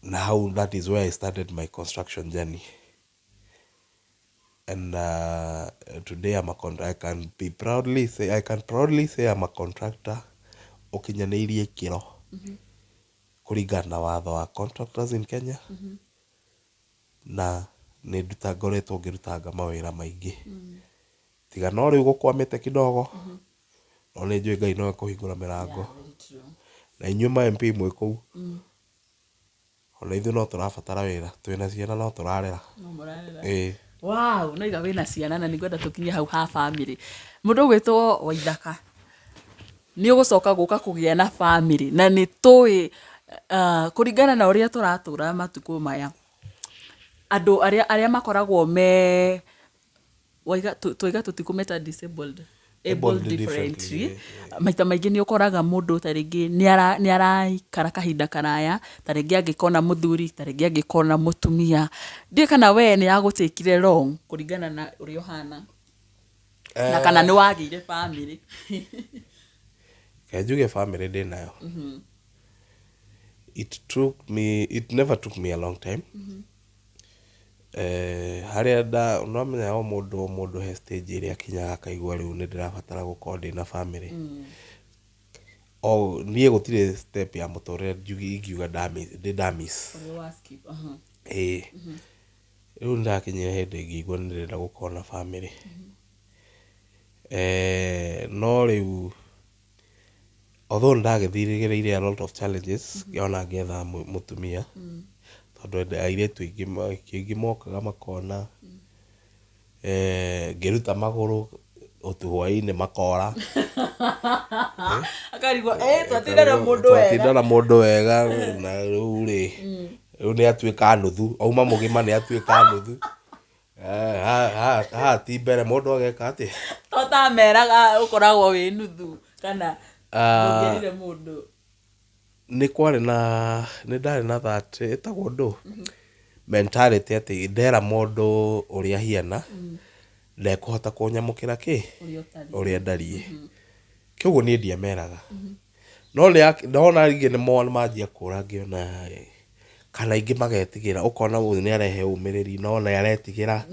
Na hau that is where I started my construction journey. And today I'm a I can be proudly say, I can proudly say I'm a contractor ũkinyanĩirie ikĩro kũringana na watho wa contractors in Kenya. Na nĩ nduta ngoretwo ngĩrutanga mawĩra maingĩ. Tiga no rĩu gũkwamĩte kidogo, no nĩ njũĩ Ngai no ekũhingũra mĩrango. Na inyuĩ ma MP mwĩ kũu, ona ithuĩ no tũrabatara wĩra, twĩna ciana no tũrarera. No mũrarera. Ĩĩ. Wow, no iga wĩna ciana na nĩngwenda tũkinye hau ha bamĩrĩ. Mũndũ ũgwĩtwo Waithaka, nĩ ũgũcoka gũka kũgĩa na bamĩrĩ na nĩ tũĩ kũringana na ũrĩa tũratũra matukũ maya, andũ arĩa arĩa makoragwo me waiga twaiga tũtikũmeta disabled, able Able differently, differently. Maita maingĩ nĩ ũkoraga mũndũ ta rĩngĩ nĩ araikara kahinda karaya ta rĩngĩ angĩkona mũthuri, ta rĩngĩ angĩkona mũtumia. Ndiũĩ kana we nĩ yagũtĩkire long kũringana na ũrĩa ũhana na kana nĩ wagĩire bamĩrĩ. Reke njuge bamĩrĩ ndĩnayo. It took me, it never took me a long time. Harĩa nda, nĩwamenya o mũndũ o mũndũ he stage ĩrĩa akinyaga akaigua rĩu nĩ ndĩrabatara gũkorwo ndĩna bamĩrĩ. O niĩ gũtirĩ step ya mũtũrĩre ingiuga ndĩ nda miss. Ũrĩa wa skip, aha. Ĩĩ. Rĩu nĩndakinyire hĩndĩ ngĩigua nĩ ndĩrenda gũkorwo na bamĩrĩ. No rĩu although nĩndagĩthiĩ gereire a lot of challenges ona ngĩetha mũtumia, tondũ airĩtu aingĩ mokaga makona ngĩruta magũrũ ũtu hwainĩ makora. Akarigwo, twatinda na mũndũ wega. Twatinda na mũndũ wega na rĩu rĩ, rĩu nĩ atuĩka nuthu, auma mũgima nĩ atuĩka nuthu. Haha ti mbere mũndũ ageka atĩa? To tameraga ũkoragwo wĩ nuthu kana ndũngĩrire mũndũ. Nĩ kwarĩ na nĩ ndarĩ na that ĩtagwo ndũ mentality atĩ ndera mũndũ ũrĩa ahiana ndekũhota kũnyamũkĩra kĩ ũrĩa ndariĩ. Kĩoguo niĩ ndiameraga. No ndona rĩngĩ nĩ manjia kũra ngĩona kana aingĩ magetigĩra ũkona ũyũ nĩ arehe ũmĩrĩri no nĩ aretigĩra.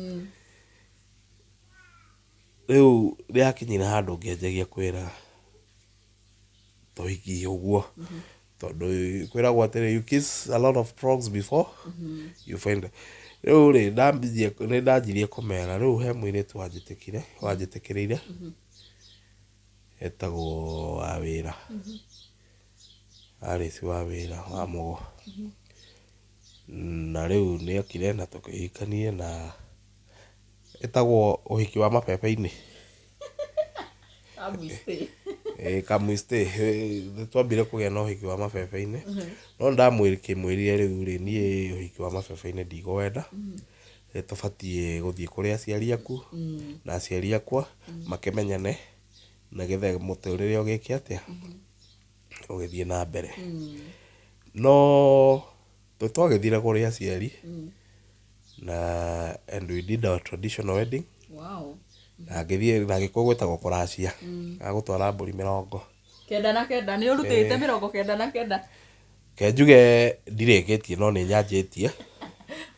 Rĩu nĩ hakinyire handũ ngĩanjagia kwĩra tũhiki ũguo tondũ kwĩragwo atĩrĩ you kiss a lot of frogs before you find. Rĩu rĩ ndambirie nĩ ndanjirie kũmera rĩu he mũirĩtu wanjĩtĩkire wanjĩtĩkĩrire etagwo Wawĩra, Alice Wawĩra wa Mũgo. Na rĩu nĩ okire na tũkĩhikania na ĩtagwo ũhiki wa mabebe-inĩ. Ĩĩ come we stay. Nĩ twambire kũgĩa na ũhiki wa mabebe-inĩ, no nĩ ndamwĩrire rĩu rĩ, niĩ ũhiki wa mabebe-inĩ ndigũwenda, nĩ tũbatiĩ gũthiĩ kũrĩ aciari aku na aciari akwa makĩmenyane nĩgetha mũtũrĩre ũgĩke atĩa, ũgĩthiĩ na mbere. No nĩ twagĩthire kũrĩ aciari na and we did our traditional wedding. Wow. Na ngĩthiĩ na Gĩkũyũ gwĩtagwo kũracia, agũtwara mbũri mĩrongo. 99 nĩ ũrutĩte 99. Reke njuge ndirĩkĩtie no nĩ nyanjĩtie.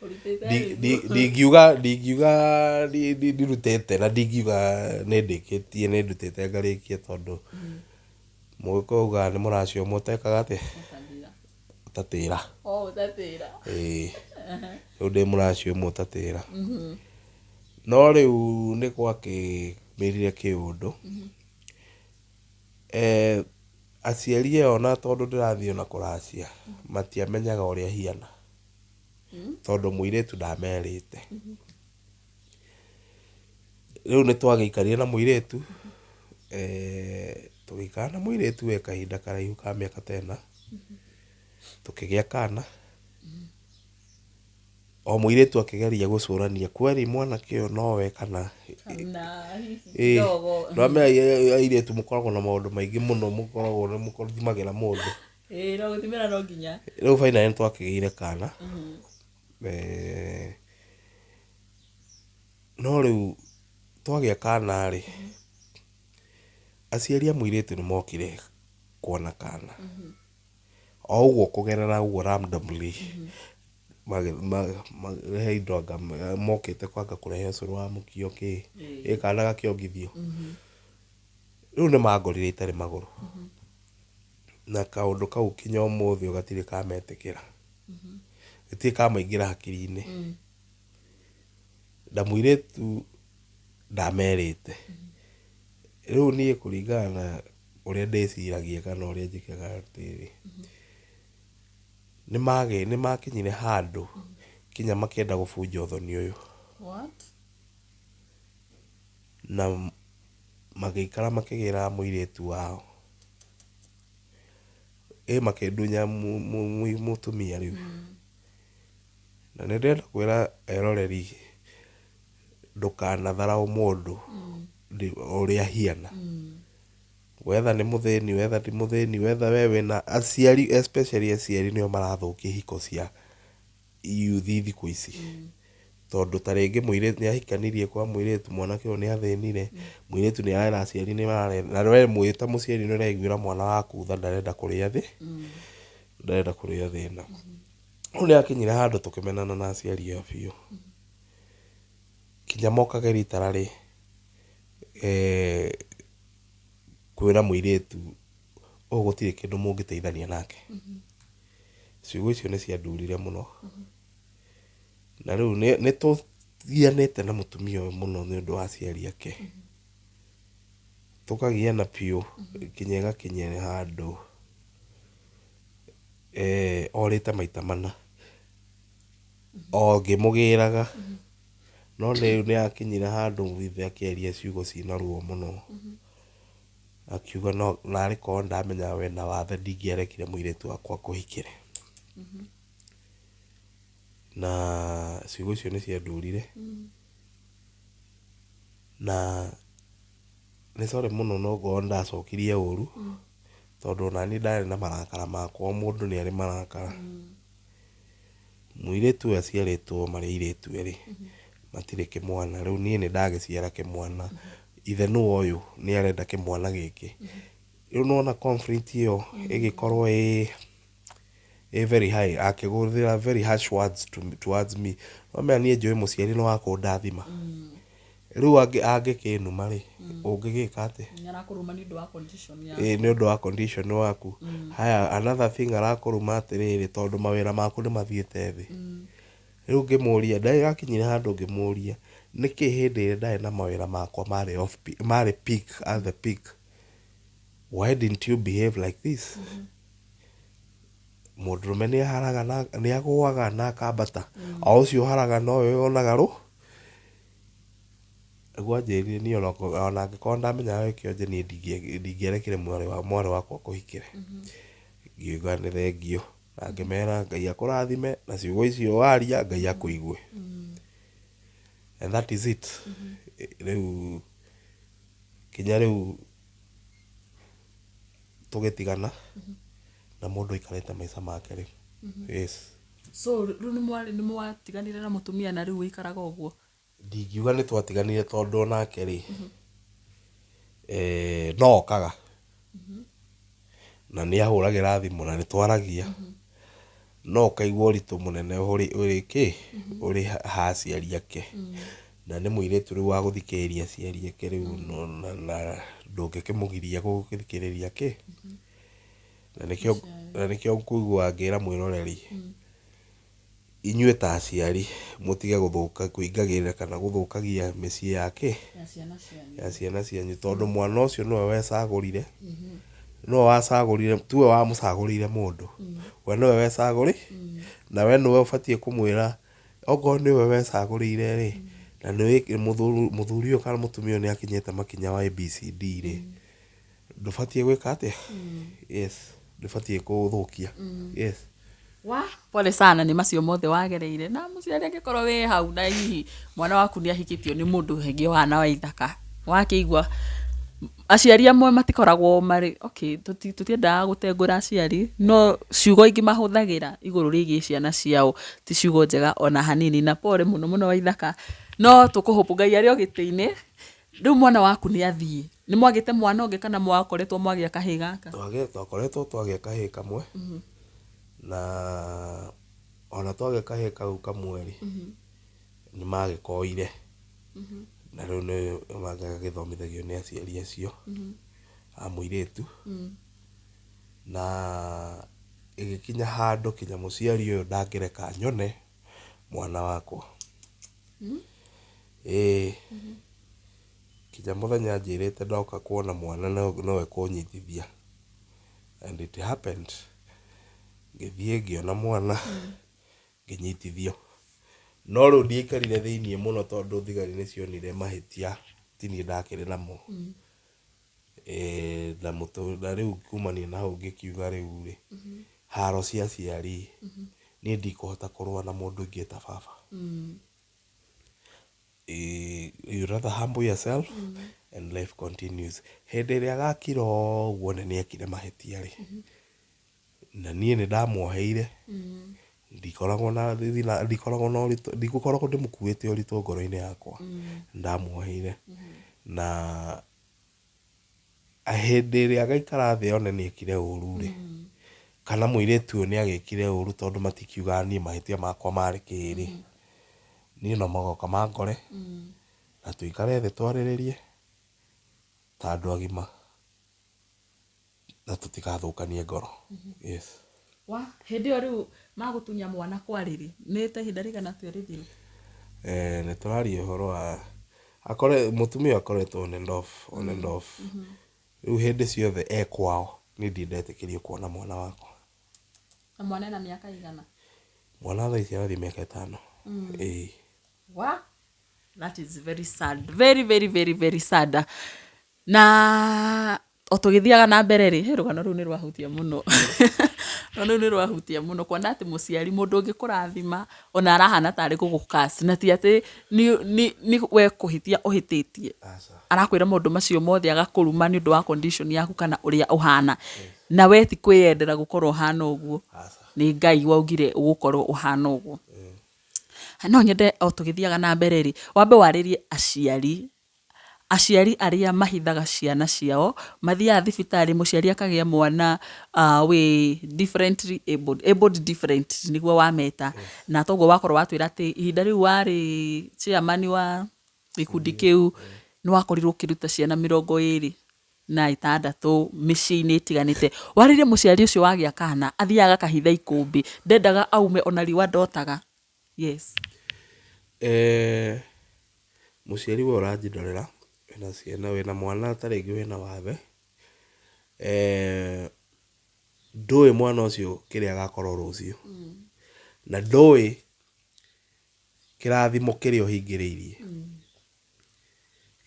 Ũrutĩte Ndingiuga ndingiuga ndirutĩte na ndingiuga nĩ ndĩkĩtie nĩ ndutĩte ngarĩkia tondũ Mũgĩkũyũ augaga nĩ mũracia ũmwe ũtekaga atĩa? Ũtatĩra. Oh, ũtatĩra. Ĩĩ. Rĩu ndĩ mũracia ũmwe ũtatĩra. No rĩu nĩ gwakĩmĩrire kĩũndũ. Aciari aya ona tondũ ndĩrathiĩ ona kũracia, matiamenyaga ũrĩa hiana. Tondũ mũirĩtu ndamerĩte. Rĩu nĩ twagĩikarire na mũirĩtu, tũgĩikara na mũirĩtu we kahinda karaihu ka mĩaka ta ĩna, tũkĩgĩa kana. O mũirĩtu akĩgeria gũcũrania kweri mwanake ũyũ nowe kana Kana hihi Ĩĩ, ndogo. nĩwamenya airĩtu mũkoragwo na maũndũ maingĩ mũno mũkoragwo nĩ mũthimagĩra mũndũ. Ĩĩ no gũthimĩra no nginya. Rĩu finally nĩ twakĩgĩire kana. No rĩu twagĩa kana rĩ, aciari a mũirĩtu nĩ mokire kuona kana. O ũguo kũgerera ũguo randomly, he indo anga mokĩte kwanga kũrehe ũcũrũ wa mũkio kĩ, ĩ kana gakĩongithio. Rĩu nĩ mangorire itarĩ magũrũ. Na kaũndũ kau kinya ũmũthĩ ũyũ gatirĩ kametĩkĩra. Gatirĩ kamaingĩra hakiri-inĩ. Na mũirĩtu ndamerĩte. Rĩu niĩ kũringana na ũrĩa ndĩciragia kana ũrĩa njĩkaga atĩrĩrĩ, nĩ makinyire handũ nginya makĩenda gũbunja ũthoni ũyũ. What? Na magĩikara makĩgĩraga mũirĩtu wao. Ĩ makĩndunya mũtumia rĩu. Na nĩ ndĩrenda kwĩra eroreri ndũkanatharaũ mũndũ ũrĩa ahiana. Wetha nĩ mũthĩni, wetha ti mũthĩni, wetha we wĩna aciari especially aciari nĩo marathũkia ihiko cia youth thikũ ici. Tondũ ta rĩngĩ mũirĩtu nĩ ahikanirie kwa mũirĩtu mwanake ũyũ nĩ athĩnire, mũirĩtu nĩ arera aciari nĩ marare na we mwĩ ta mũciari nĩ ũraiguĩra mwana waku tha ndarenda kũrĩa thĩ, ndarenda kũrĩa thĩna. Rĩu nĩ hakinyire handũ tũkĩmenana na aciari aya biũ. Kinya mokage literally kwĩra mũirĩtu ũyũ gũtirĩ kĩndũ mũngĩteithania nake. Ciugo icio nĩ ciandurire mũno. Na rĩu nĩ tũgianĩte na mũtumia ũyũ mũno nĩ ũndũ wa aciari ake. Tũkagiana biũ nginya ĩgakinya handũ orĩte maita mana o ngĩmũgĩraga. No rĩu nĩ akinyire handũ ithe akĩaria ciugo ciĩna ruo mũno. Akiuga no narĩ korwo ndamenyaga wĩna wathe ndingĩarekire mũirĩtu wakwa akũhikĩre. Na ciugo icio nĩ ciandurire. Na nĩ sorry mũno no ngorwo nĩ ndacokirie ũru. Tondũ onaniĩ ndarĩ na marakara makwa, o mũndũ nĩ arĩ marakara. Mũirĩtu ũyũ aciarĩtwo marĩ airĩtu erĩ, matirĩ kĩmwana, rĩu niĩ nĩ ndagĩciara kĩmwana, ithe nĩwe ũyũ nĩ arenda kĩmwana gĩkĩ. Rĩu nĩ wona conflict ĩyo ĩgĩkorwo ĩ ĩ very high, akĩhũthĩra very harsh words towards me. Wamenya niĩ njũĩ mũciari nĩ wa kũndathima. Rĩu angĩkĩnuma rĩ, ũngĩgĩka atĩa? Nĩ arakũruma nĩ ũndũ wa condition yaku. Ĩĩ nĩ ũndũ wa condition waku. Haya another thing arakũruma atĩrĩrĩ, tondũ mawĩra maku nĩ mathiĩte thĩ. Rĩu ngĩmũria, ndakinyire handũ ngĩmũria, nĩkĩ hĩndĩ ĩrĩa ndarĩ na mawĩra makwa marĩ off peak, marĩ peak, at the peak, why didn't you behave like this? Mũndũrũme nĩ aharaga na nĩ agũaga na akambata, o ũcio ũharaga nowe wonaga rũ. Nĩguo anjĩrire niĩ ona angĩkorwo ndamenyaga wĩ kĩonje niĩ ndingĩarekire mwarĩ wakwa akũhikĩre. Ngiuga nĩ thengiũ na ngĩmera Ngai akũrathime na ciugo icio waria Ngai akũigue. And that is it. Rĩu kinya rĩu tũgĩtigana na mũndũ aikarĩte maica make rĩu. Yes. So rĩu nĩ mwatiganire na mũtumia na rĩu ũikaraga ũguo? Ndingiuga nĩ twatiganire tondũ onake rĩ, no okaga na nĩ ahũragĩra thimũ na nĩ twaragia, no ũkaigua ũritũ mũnene ũrĩ kĩ, ũrĩ ha aciari ake. Na nĩ mũirĩtu rĩu wa gũthikĩrĩria aciari ake rĩu na ndũngĩkĩmũgiria gũthikĩrĩria kĩ. Na nĩkĩo ngũigua ngĩra mwĩroreri. Inyuĩ ta aciari mũtige gũthũka kũingagĩrĩra kana gũthũkagia mĩciĩ ya kĩ? Ya ciana cianyu tondũ mwana ũcio nĩwe wecagũrire, nĩwe wacagũrire tiwe wamũcagũrĩire mũndũ, we nĩwe wecagũrĩ, na we nĩwe ũbatiĩ kũmwĩra okorwo nĩwe wecagũrĩire rĩ, na nĩ mũthuri ũyũ kana mũtumia ũyũ nĩ akinyĩte makinya wa ABCD rĩ, ndũbatiĩ gwĩka atĩa? Yes, ndũbatiĩ kũthũkia. Yes. Wa, pole sana nĩ macio mothe wagereire na mũciari angĩkorwo wĩ hau na hihi mwana waku nĩ ahikĩtio nĩ mũndũ rĩngĩ ũhana wa ithaka wakĩigua aciari amwe matikoragwo marĩ okay tũtiendaga gũtengũra aciari no ciugo ingĩ mahũthagĩra igũrũ rĩgiĩ ciana ciao ti ciugo njega ona hanini na pole mũno mũno wa ithaka no tũkũhũpũ Ngai arĩ o gĩtĩ-inĩ Rĩu mwana waku nĩ athiĩ. Nĩ mwagĩte mwana ũngĩ kana mwakoretwo mwagĩa kahĩĩ gaka? Twakoretwo twagĩa kahĩĩ kamwe, na ona twagĩa kahĩĩ kau kamwe rĩ, nĩ magĩkoire, na rĩu nĩ gagĩthomithagio nĩ aciari acio a mũirĩtu, na ĩgĩkinya handũ kinya mũciari ũyũ ndangĩreka nyone mwana wakwa. Ĩĩ, kinya mũthenya anjĩrĩte ndoka kuona mwana no ekũnyitithia and it happened. Ngĩthiĩ ngĩona mwana ngĩnyitithio. No rĩu ndiaikarire thĩiniĩ mũno tondũ thigari nĩ cionire mahĩtia ti niĩ ndakĩrĩ namo. Na rĩu kumania na hau ngĩkiuga rĩu rĩ, haro cia aciari niĩ ndikũhota kũrũa na mũndũ ingĩta baba. You rather humble yourself and life continues. Hĩndĩ ĩrĩa agakira ũguo one nĩ ekire mahĩtia rĩ, na niĩ nĩ ndamuoheire, ndikoragwo na thĩna, ndikoragwo na ũritũ, ndigũkoragwo ndĩmũkuĩte ũritũ ngoro-inĩ yakwa, nĩ ndamuoheire na Hĩndĩ ĩrĩa agaikara thĩ one nĩ ekire ũru rĩ, kana mũirĩtu ũyũ nĩ agĩkire ũru tondũ matikiugaga niĩ mahĩtia makwa marĩ kĩ rĩ, niĩ no magoka mangore na tũikare thĩ twarĩrĩrie ta andũ agima na tũtigathũkanie ngoro. Yes. Wa, hĩndĩ ĩyo rĩu magũtunya mwana kwarĩ rĩ, nĩ ta ihinda rĩigana atĩa rĩthiru? Nĩ tũraria ũhoro wa, mũtumia ũyũ akoretwo on and off, on and off. Rĩu hĩndĩ ciothe e kwao, niĩ ndirĩ ndetĩkĩrio kuona mwana wakwa. Na mwana ena mĩaka ĩigana? Mwana thaa ici arathiĩ mĩaka ĩtano. Ĩĩ. Wa, that is very sad, very very very very sad. Na o tũgĩthiaga na mbere rĩ, hĩ rũgano rũu nĩ rwahutia mũno, rũgano rũu nĩ rwahutia mũno kuona atĩ mũciari mũndũ ũngĩkũrathima ona arahana tarĩ gũgũ curse na ti atĩ nĩ we kũhĩtia ũhĩtĩtie, arakwĩra maũndũ macio mothe agakũruma nĩ ũndũ wa condition yaku kana ũrĩa ũhana. Na we ti kwĩyendera gũkorwo ũhana ũguo. Aca. Nĩ Ngai waugire ũgũkorwo ũhana ũguo. No nyende o tũgĩthiaga na mbere rĩ, wambe warĩrie aciari. Aciari arĩa mahithaga ciana ciao, mathiaga thibitarĩ mũciari akagĩa mwana wĩ differently abled, abled different nĩguo wameta. Na toguo wakorwo watwĩra atĩ ihinda rĩu warĩ chairman wa gĩkundi kĩu, nĩ wakorirwo ũkĩruta ciana 26 mĩciĩ-inĩ ĩtiganĩte. Warĩrie mũciari ũcio wagĩa kana, athiaga agakahitha ikũmbĩ, ndendaga aume ona riũa ndotaga. Yes. Mũciari we ũranjĩrorera, wĩna ciana, wĩna mwana ta rĩngĩ wĩna wathe, ndũĩ mwana ũcio kĩrĩa agakorwo rũciũ, na ndũĩ kĩrathimo kĩrĩa ũhingĩrĩirie.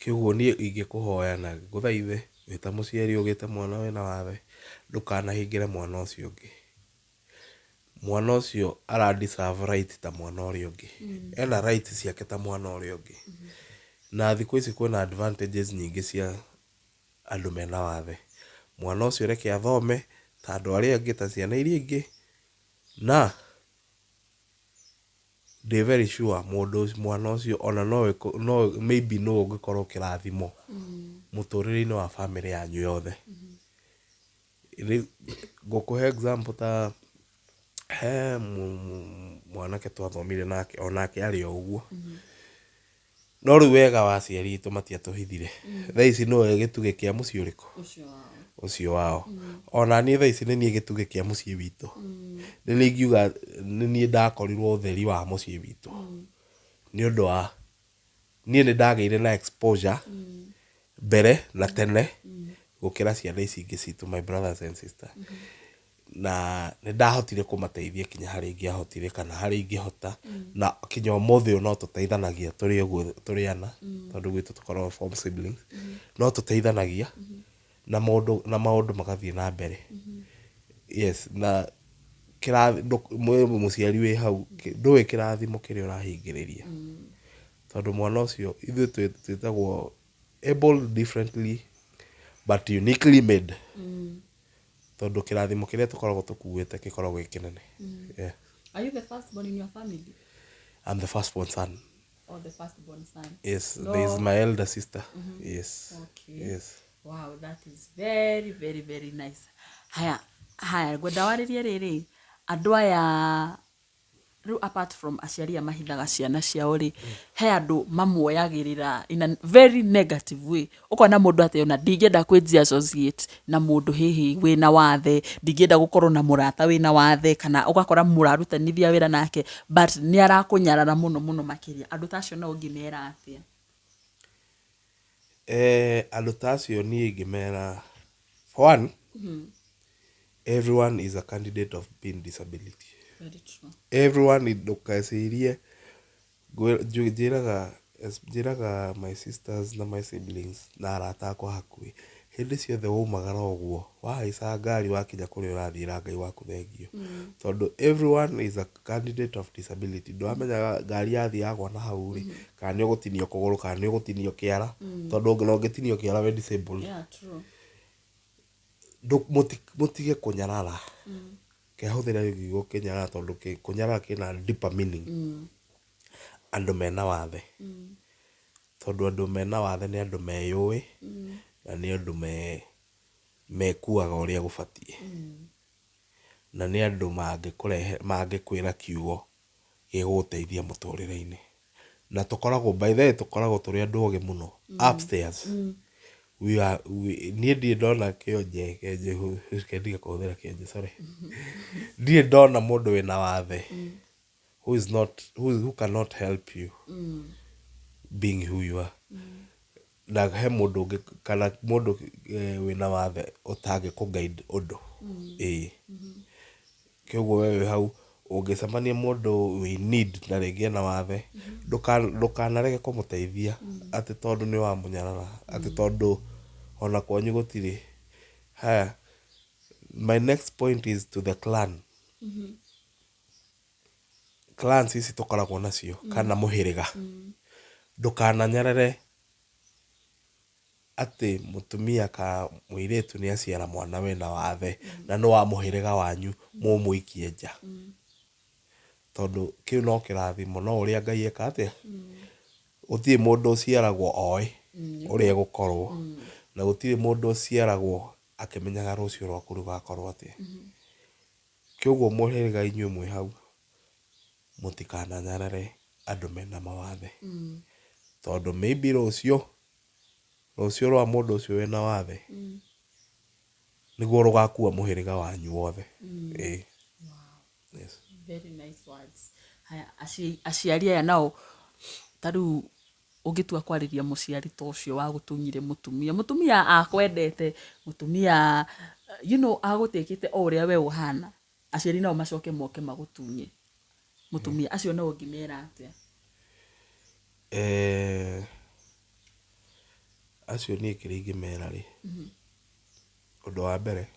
Kĩoguo niĩ ingĩkũhoya na ngũthaithe wĩ ta mũciari ũgĩte mwana wĩna wathe, ndũkanahingĩre mwana ũcio ũngĩ. Mwana ũcio ara deserve right ta mwana ũrĩa ũngĩ. Ena right ciake ta mwana ũrĩa ũngĩ. Na thikũ ici kwĩna advantages nyingĩ cia andũ mena wathe. Mwana ũcio reke athome ta andũ arĩa angĩ, ta ciana iria ingĩ, na ndĩ very sure mũndũ mwana ũcio ona no no maybe nĩwe ũngĩkorwo kĩrathimo mũtũrĩre-inĩ wa bamĩrĩ yanyu yothe. Ngũkũhe example ta he mwanake twathomire nake, onake arĩ o ũguo. No rĩu wega wa aciari aitũ matiatũhithire. Thaa ici nĩwe gĩtugĩ kĩa mũciĩ ũrĩkũ? Ũcio wao. Ona niĩ thaa ici nĩ niĩ gĩtugĩ kĩa mũciĩ witũ. Nĩ niĩ ingiuga nĩ niĩ ndakorirwo ũtheri wa mũciĩ witũ. Nĩ ũndũ wa niĩ nĩ ndagĩire na exposure mbere na tene gũkĩra ciana ici ingĩ citũ, my brothers and sister. Na nĩ ndahotire kũmateithia kinya harĩa ingĩahotire kana harĩa ingĩhota, na kinya ũmũthĩ ũyũ no tũteithanagia tũrĩ ũguo tũrĩ ana, tondũ gwitũ tũkoragwo four siblings, no tũteithanagia na mũndũ na maũndũ magathiĩ na mbere. Yes, na mũciari wĩ hau ndũĩ kĩrathimo kĩrĩa ũrahingĩrĩria, tondũ mwana ũcio ithuĩ twĩtagwo able differently but uniquely made, tondũ kĩrathimo kĩrĩa tũkoragwo tũkuĩte gĩkoragwo gĩ kĩnene. Yeah. Are you the first born in your family? I'm the first born son. Or the first born son? Yes. No. There is my elder sister. Yes. Okay. Yes. Wow, that is very, very, very nice. Haya, haya, ngwenda warĩrie rĩrĩ, andũ aya rĩu apart from aciari aya mahithaga ciana ciao rĩ, he andũ mamuoyagĩrĩra in a very negative way. Ũkona mũndũ atĩ ona ndingĩenda kwĩnji associate na mũndũ hihi wĩna wathe, ndingĩenda gũkorwo na mũrata wĩna wathe, kana ũgakora mũrarutanithia wĩra nake, but nĩ arakũnyarara mũno mũno makĩria. Andũ ta acio no ũngĩmera atĩa? Andũ ta acio niĩ ingĩmera, for one, everyone is a candidate of being disability. Very true. Everyone, ndũkecirie, njĩraga my sisters na my siblings na arata akwa hakuhĩ, hĩndĩ ciothe waumagara ũguo wahaica ngari wakinya kũrĩa ũrathiĩ, ra Ngai waku thengio, tondũ everyone is a candidate of disability. Ndũramenya ngari yathiĩ yagwa na hau rĩ, kana nĩ ũgũtinio kũgũrũ kana nĩ ũgũtinio kĩara, tondũ ona ũngĩtinio kĩara wĩ disabled. Yeah, true. Mũtige kũnyarara. Kehũthĩra kiugo kĩnyarara tondũ kũnyarara kĩna deeper meaning. Andũ mena wathe, tondũ andũ mena wathe nĩ andũ meyũĩ na nĩ andũ mekuaga ũrĩa gũbatiĩ, na nĩ andũ mangĩkũrehe mangĩkwĩra kiugo gĩgũgũteithia mũtũrĩre-inĩ. Na tũkoragwo, by the way, tũkoragwo tũrĩ andũ ogĩ mũno upstairs. We are, niĩ ndirĩ ndona kĩonje, reke ndige kũhũthĩra kĩonje, sorry, ndirĩ ndona mũndũ wĩna wathe who is not who cannot help you being who you are, na he mũndũ ũngĩ kana mũndũ wĩna wathe ũtangĩkũ guide ũndũ. Ĩĩ, kĩoguo we wĩ hau ũngĩcemania mũndũ wĩ need na rĩngĩ ena wathe, ndũkanarege kũmũteithia atĩ tondũ nĩ wamũnyarara, atĩ tondũ ona kwanyu gũtirĩ. Haya, my next point is to the clan. Clans ici tũkoragwo nacio kana mũhĩrĩga, ndũkananyarare. Atĩ mũtumia ka mũirĩtu nĩ aciara mwana wĩna wathe na nĩ wa mũhĩrĩga wanyu mũmũikie nja. Tondũ kĩu no kĩrathimo no ũrĩa Ngai eka atĩa? Gũtirĩ mũndũ ũciaragwo oĩ ũrĩa egũkorwo na gũtirĩ mũndũ ũciaragwo akĩmenyaga rũciũ rwaku rũgakorwo atĩa. Kĩoguo mũhĩrĩga inyuĩ mwĩ hau mũtikananyarare andũ mena mawathe. Tondũ maybe rũciũ, rũciũ rwa mũndũ ũcio wĩna wathe nĩguo rũgakua mũhĩrĩga wanyu wothe. Ĩĩ. Yes. Very nice words. Haya, aciari aya nao ta rĩu ũngĩtua kwarĩria mũciari ta ũcio wagũtunyire mũtumia, mũtumia akwendete, mũtumia agũtĩkĩte o ũrĩa we ũhana, aciari nao macoke moke magũtunye mũtumia, acio nao ũngĩmera atĩa? Acio niĩ kĩrĩa ingĩmera rĩ, ũndũ wa mbere,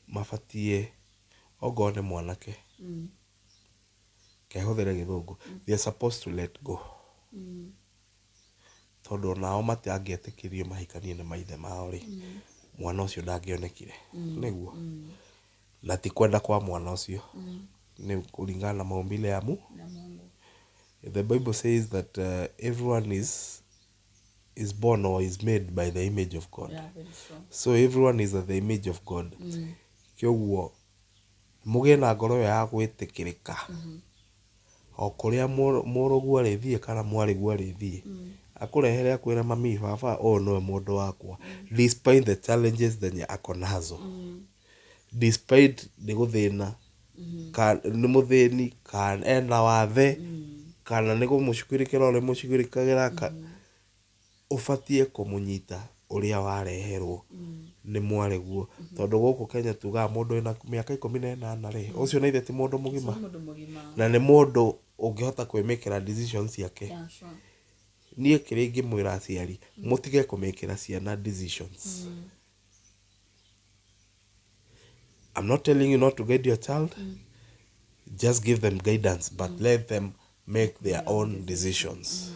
mabatiĩ ongorwo nĩ mwanake, reke hũthĩre gĩthũngũ, they are supposed to let go. Tondũ onao matangĩetĩkĩririo mahikanie nĩ maithe mao rĩ, mwana ũcio ndangĩonekire, nĩguo? Na ti kwenda kwa mwana ũcio, nĩ kũringana na maumbile ya Mungu. The Bible says that everyone is born or is made by the image of God. Yeah, very strong. So everyone is at the image of God. Kĩoguo mũgĩe na ngoro ĩyo ya gwĩtĩkĩrĩka. O kũrĩa mũrũguo arĩthiĩ kana mwarĩguo arĩthiĩ, akũrehere akwĩre mami baba ũyũ nĩwe mũndũ wakwa. Despite the challenges zenye ako nazo. Despite nĩ gũthĩna, nĩ mũthĩni, kana ena wathe, kana nĩ kũmũcugurĩkĩra ũrĩmũcugurĩkagĩra, ũbatiĩ kũmũnyita ũrĩa wareherwo nĩ mwarĩguo. Tondũ gũkũ Kenya tugaga mũndũ wĩna mĩaka 18 rĩ, ũcio na ithe ti mũndũ mũgima. Na nĩ mũndũ ũngĩhota kwĩmĩkĩra decisions ciake. Niĩ kĩrĩa ingĩmwĩra aciari, mũtige kũmĩkĩra ciana decisions. I'm not telling you not to guide your child. Just give them guidance, but let them make their own decisions.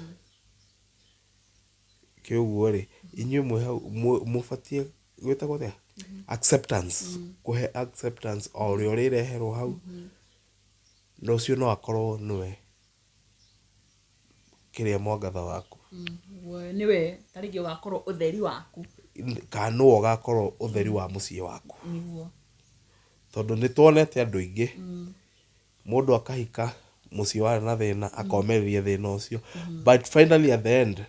Kĩũguo rĩ, inyuĩ mwĩ hau mũbatiĩ gwĩtagwo atĩa? Acceptance. Kũhe acceptance o ũrĩa ũrĩreherwo hau, na ũcio no akorwo nĩwe kĩrĩa mwangatha waku. Nĩwe ta rĩngĩ ũgakorwo ũtheri waku. Kana nĩwe ũgakorwo ũtheri wa mũciĩ waku. Nĩguo. Tondũ nĩ tuonete andũ aingĩ, mũndũ akahika mũciĩ warĩ na thĩna, akomĩrĩria thĩna ũcio, but finally at the end,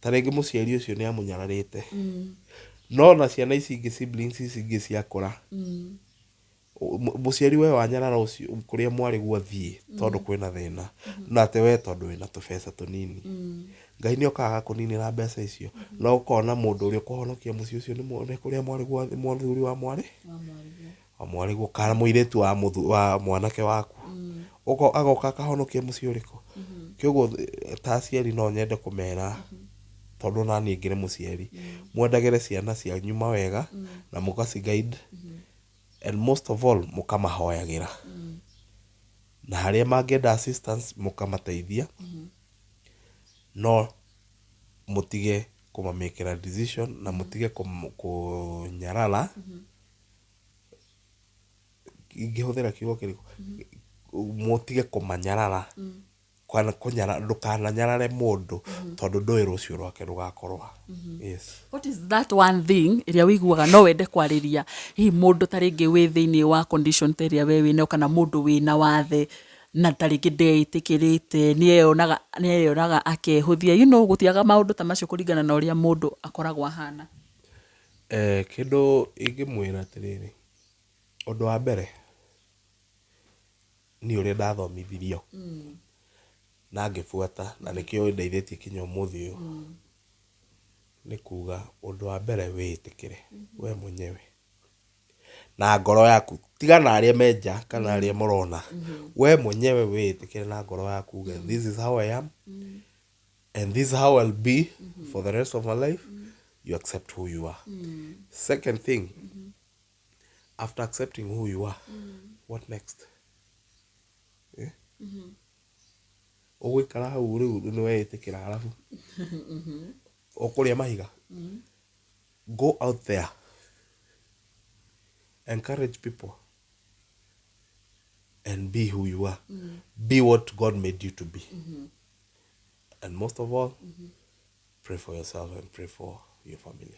ta rĩngĩ mũciari ũcio nĩ amũnyararĩte. No na ciana ici ingĩ, siblings ici ingĩ ciakũra, mũciari we wanyarara ũcio kũrĩa mwarĩguo athiĩ tondũ kwĩna thĩna, na atĩ we tondũ wĩna tũbeca tũnini. Ngai nĩ okaga agakũninĩra mbeca icio, no ũkona mũndũ ũrĩa ũkũhonokia mũciĩ ũcio nĩ kũrĩa mwarĩguo, mũthuri wa mwarĩ, wa mwarĩguo kana mũirĩtu wa mwanake waku. Agoka akahonokia mũciĩ ũrĩkũ? Kĩoguo ta aciari no nyende kũmera, tondũ ona niĩ ngĩrĩ mũciari, mwendagĩre ciana cianyu mawega na mũgaci guide and most of all mũkamahoyagĩra. Na harĩa mangĩenda assistance mũkamateithia, no mũtige kũmamĩkĩra decision na mũtige kũnyarara. Ingĩhũthĩra kiugo kĩrĩkũ? Mũtige kũmanyarara. Kana ndũkananyarare mũndũ tondũ ndũĩ rũciũ rwake rũgakorwo ha. Yes. What is that one thing ĩrĩa ũiguaga no wende kwarĩria hihi mũndũ ta rĩngĩ wĩ thĩinĩ wa condition ta ĩrĩa we wĩnayo kana mũndũ wĩna wathe na ta rĩngĩ ndeĩtĩkĩrĩte, nĩeyonaga akehũthia, gũtiaga maũndũ ta macio kũringana na ũrĩa mũndũ akoragwo ahana. Kĩndũ ingĩmwĩra atĩrĩrĩ, ũndũ wa mbere niĩ ũrĩa ndathomithirio na ngĩbuata na nĩkĩo ĩndeithĩtie kinya ũmũthĩ ũyũ, nĩ kuga ũndũ wa mbere wĩĩtĩkĩre we mwenyewe na ngoro yaku, tiga na arĩa me nja kana arĩa mũrona, we mwenyewe wĩĩtĩkĩre na ngoro yaku uge this is how I am and this is how I'll be for the rest of my life. You accept who you are. Second thing, after accepting who you are, what next? Ũgũikara hau rĩu nĩ weĩtĩkĩra arabu Ũkũrĩa mahiga. Go out there, encourage people and be who you are. Be what God made you to be. And most of all, pray for yourself and pray for your family.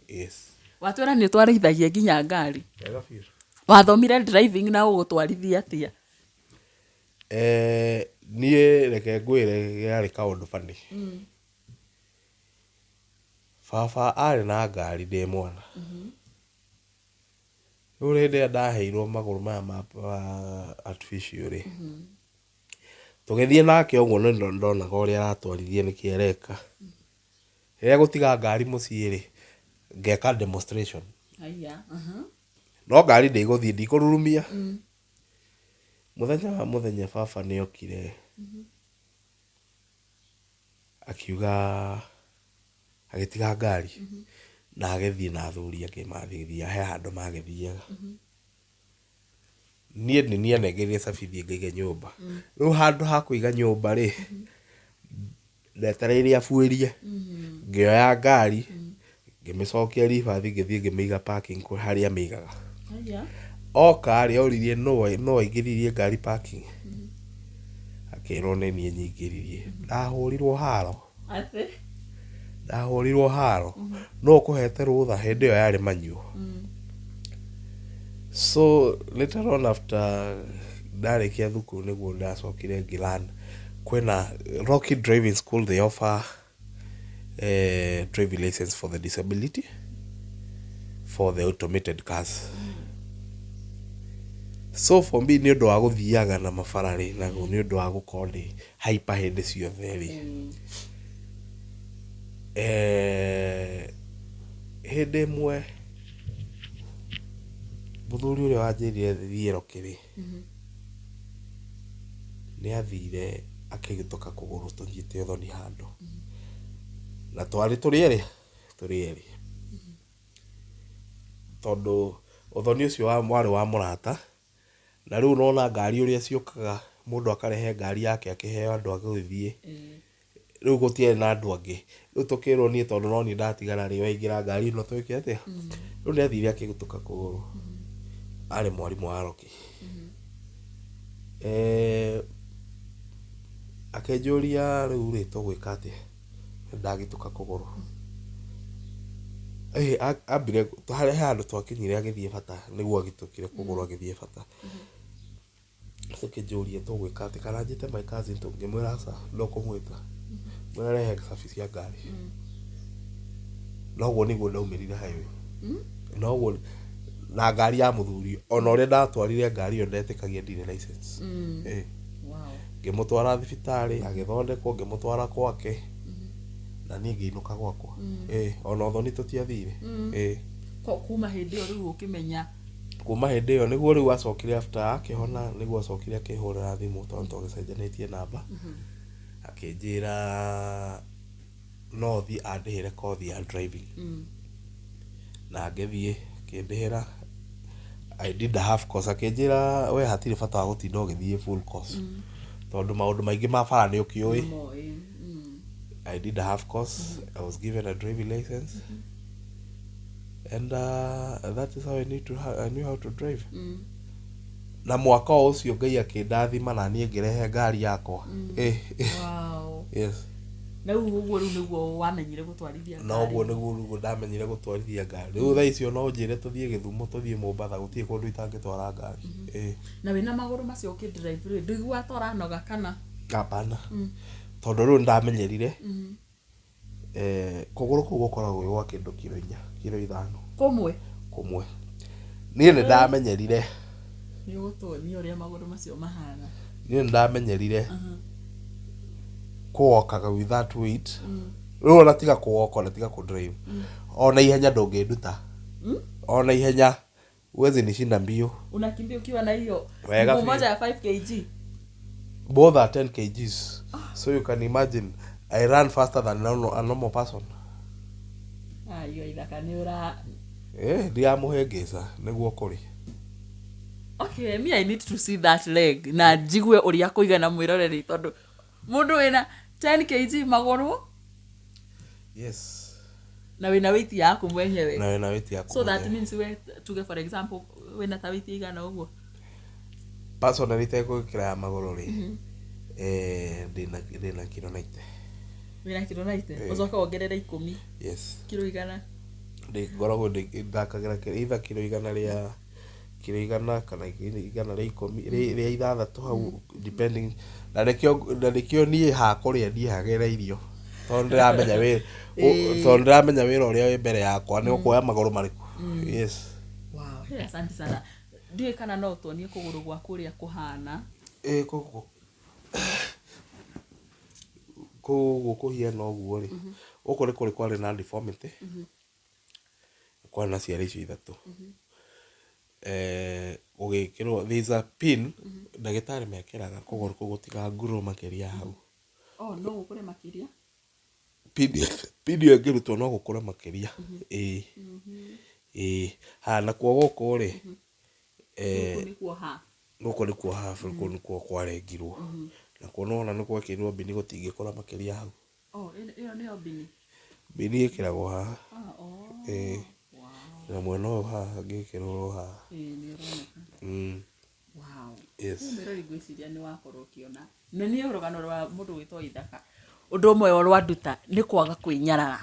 Yes. Watwĩra nĩ ũtwarithagia nginya ngari. Wega biũ. Wathomire driving na ũgũtwarithia atĩa? Niĩ reke ngwĩre yarĩ kaũndũ funny. Baba arĩ na ngari ndĩ mwana. Rĩu hĩndĩ ĩrĩa ndaheirwo magũrũ maya ma artificial rĩ, tũgĩthiĩ nake ũguo nĩ ndonaga ũrĩa aratwarithia nĩkĩ areka. Rĩrĩa gũtiga ngari mũciĩ rĩ, ngeka demonstration. Haiya. No ngari ndĩgũthiĩ, ndikũrurumia. Mũthenya wa mũthenya baba nĩ okire akiuga agĩtiga ngari na agĩthiĩ na athuri angĩ magĩthiĩ he handũ magĩthiaga. Niĩ nĩ niĩ anengerire cabi thiĩ ngaige nyũmba. Rĩu handũ ha kũiga nyũmba rĩ, ndetereire abuĩrie. Ngĩoya ngari ngĩmĩcokia ribathi, ngĩthiĩ ngĩmĩiga parking harĩa amĩigaga. Haiya. Oka rĩ, oririe nũ waingĩririe ngari parking. Akĩrwo nĩ niĩ nyingĩririe. Ndahũrirwo haro. Atĩ? Ndahũrirwo haro. Nũ ũkũhete rũtha? Hĩndĩ ĩyo yarĩ manual. So later on after ndarĩkia thukuru nĩguo ndacokire ngĩ-learn. Kwĩna Rocky Driving School, they offer driving license for the disability for the automated cars. So for me nĩ ũndũ wa gũthiaga na mabara rĩ, na nĩ ũndũ wa gũkorwo ndĩ hyper hĩndĩ ciothe rĩ, hĩndĩ ĩmwe mũthuri ũrĩa wanjĩrire thiĩ Rocky rĩ, nĩ athire akĩhĩtũka kũgũrũ tũthiĩte ũthoni handũ. Na twarĩ tũrĩ erĩ, tũrĩ erĩ. Tondũ ũthoni ũcio warĩ wa mũrata, na rĩu nĩwona ngari ũrĩa ciũkaga, mũndũ akarehe ngari yake akĩheo andũ a gũgĩthiĩ. Rĩu gũtiarĩ na andũ angĩ. Rĩu tũkĩrwo niĩ tondũ no niĩ ndatigara rĩ, waingĩra ngari ĩno twĩke atĩa? Rĩu nĩ athire akĩhĩtũka kũgũrũ. Arĩ mwarimũ wa Rocky. Akĩnjũria rĩu rĩ tũgwĩka atĩa? Ndagĩtũka kũgũrũ. Ambire harĩ handũ twakinyire agĩthiĩ bata nĩguo agĩtũkire kũgũrũ agĩthiĩ bata. Akĩnjũria tũgwĩka atĩa, kana njĩte my cousin, ngĩmwĩra aca ndũkũmwĩta. Mwĩre arehe cabi cia ngari. Na ũguo nĩguo ndaumĩrire highway. Na ũguo na ngari ya mũthuri, ona ũrĩa ndatwarire ngari ĩyo ndetĩkagia ndirĩ license. Ngĩmũtwara thibitarĩ agĩthondekwo, ngĩmũtwara gwake na niĩ ngĩinũka gwakwa. Ona ũthoni tũtiathire. Kuma hĩndĩ ĩyo rĩu ũkĩmenya? Kuma hĩndĩ ĩyo nĩguo rĩu acokire after akĩhona, nĩguo acokire akĩhũrĩra thimũ tondũ twagĩcenjanĩtie namba. Akĩnjĩra no thiĩ andĩhĩre kothi ya driving. Na ngĩthiĩ akĩndĩhĩra. I did a half course. Akĩnjĩra we hatirĩ bata wa gũtinda ũgĩthiĩ full course, tondũ maũndũ maingĩ ma bara nĩ ũkĩũĩ. Moĩ. I did a half course. I was given a driving license. And that is how I knew how to drive. Na mwaka o ũcio Ngai akĩndathima na niĩ ngĩrehe ngari yakwa. Yes. Na rĩu ũguo rĩu nĩguo wamenyire gũtwarithia Na ũguo nĩguo rĩu ndamenyire gũtwarithia ngari. Rĩu thaa icio no ũnjĩre tũthiĩ Gĩthumo, tũthiĩ Mombatha, gũtirĩ kũndũ itangĩtwara ngari. Na wĩna magũrũ macio ũkĩ-drive rĩ, ndũiguaga ta ũranoga kana? Hapana. Tondũ rĩu nĩndamenyerire. Kũgũrũ kũu gũkoragwo gwĩ gwa kĩndũ kiro 4, kiro 5. Kũmwe? Kũmwe. Niĩ nĩndamenyerire. Nĩ ũgũtuonia ũrĩa magũrũ macio mahana. Niĩ nĩndamenyerire kũwokaga with that weight. Rĩu ona tiga kũwoka, ona tiga kũ-drive. Ona ihenya ndũngĩnduta. Ona ihenya huwezi nishinda mbio. Unakimbia ukiwa na hiyo Wega mguu biũ. moja ya 5 kg. Both are 10 kgs. So you can imagine I run faster than a normal person. Ah, hiyo ithaka nĩ ũra Ndiramũhĩngĩca nĩguo kũrĩ. Okay, me I need to see that leg na njigue ũrĩa kũigana mwĩroreri, tondũ mũndũ wĩna 10 kg magũrũ. Yes. Na wĩna weight yaku mwenyewe. Na wĩna weight yaku So that mwenyewe. means we tuge, for example, wĩna ta weight igana ũguo. Personally, itegwĩkĩra ya magũrũ rĩ, ndĩna kiro 90. Wĩna kiro 90? Ĩĩ. Ũcoke wongerere 10. Yes. Kiro 100. Ngoragwo thakagĩra either kiro 100 rĩa kiro 100 kana 110, rĩa 60 hau, depending. Na nĩkĩo niĩ hakũrĩa niĩ hagĩra irio, tondũ ndĩramenya wĩra ũrĩa wĩ mbere yakwa nĩ ũkuoya magũrũ marĩkũ. Yes. Wow, hey, asante sana. Ndiũĩ kana no ũtuonie kũgũrũ gwaku ũrĩa kũhana. Ĩ kũgũ kũhiana ũguo rĩ, gũkũ nĩ kũrĩ kwarĩ na deformity, kwarĩ na ciara icio ithatũ. Gũgĩkĩrwo, there is a pin ndagĩtarĩ mekĩraga kũgũrũ kũu gũtikangurwo makĩria hau. Oh, no gũkũre makĩria. Pin ĩyo ĩngĩrutwo no gũkũre makĩria. Ĩĩ, haya, nakuo gũkũ rĩ, Gũkũ nĩkuo half. Gũkũ nĩkuo half, kũu nĩkuo kwarengirwo. Nakuo nĩwona nĩ gwekĩrirwo mbini, gũtingĩkũra makĩria hau. Oh, ĩyo nĩyo mbini. Mbini ĩkĩragwo haha. Ah, oh. Ĩĩ. Na mwena ũyũ haha ngĩkĩrwo haha. Ĩĩ, nĩ ĩroneka. Wow. Yes. Rĩu mwĩrori, ngwĩciria nĩ wakorwo ũkĩona na niĩ rũgano rwa mũndũ gwĩtwo Ithaka, ũndũ ũmwe rwanduta nĩ kwaga kwĩnyarara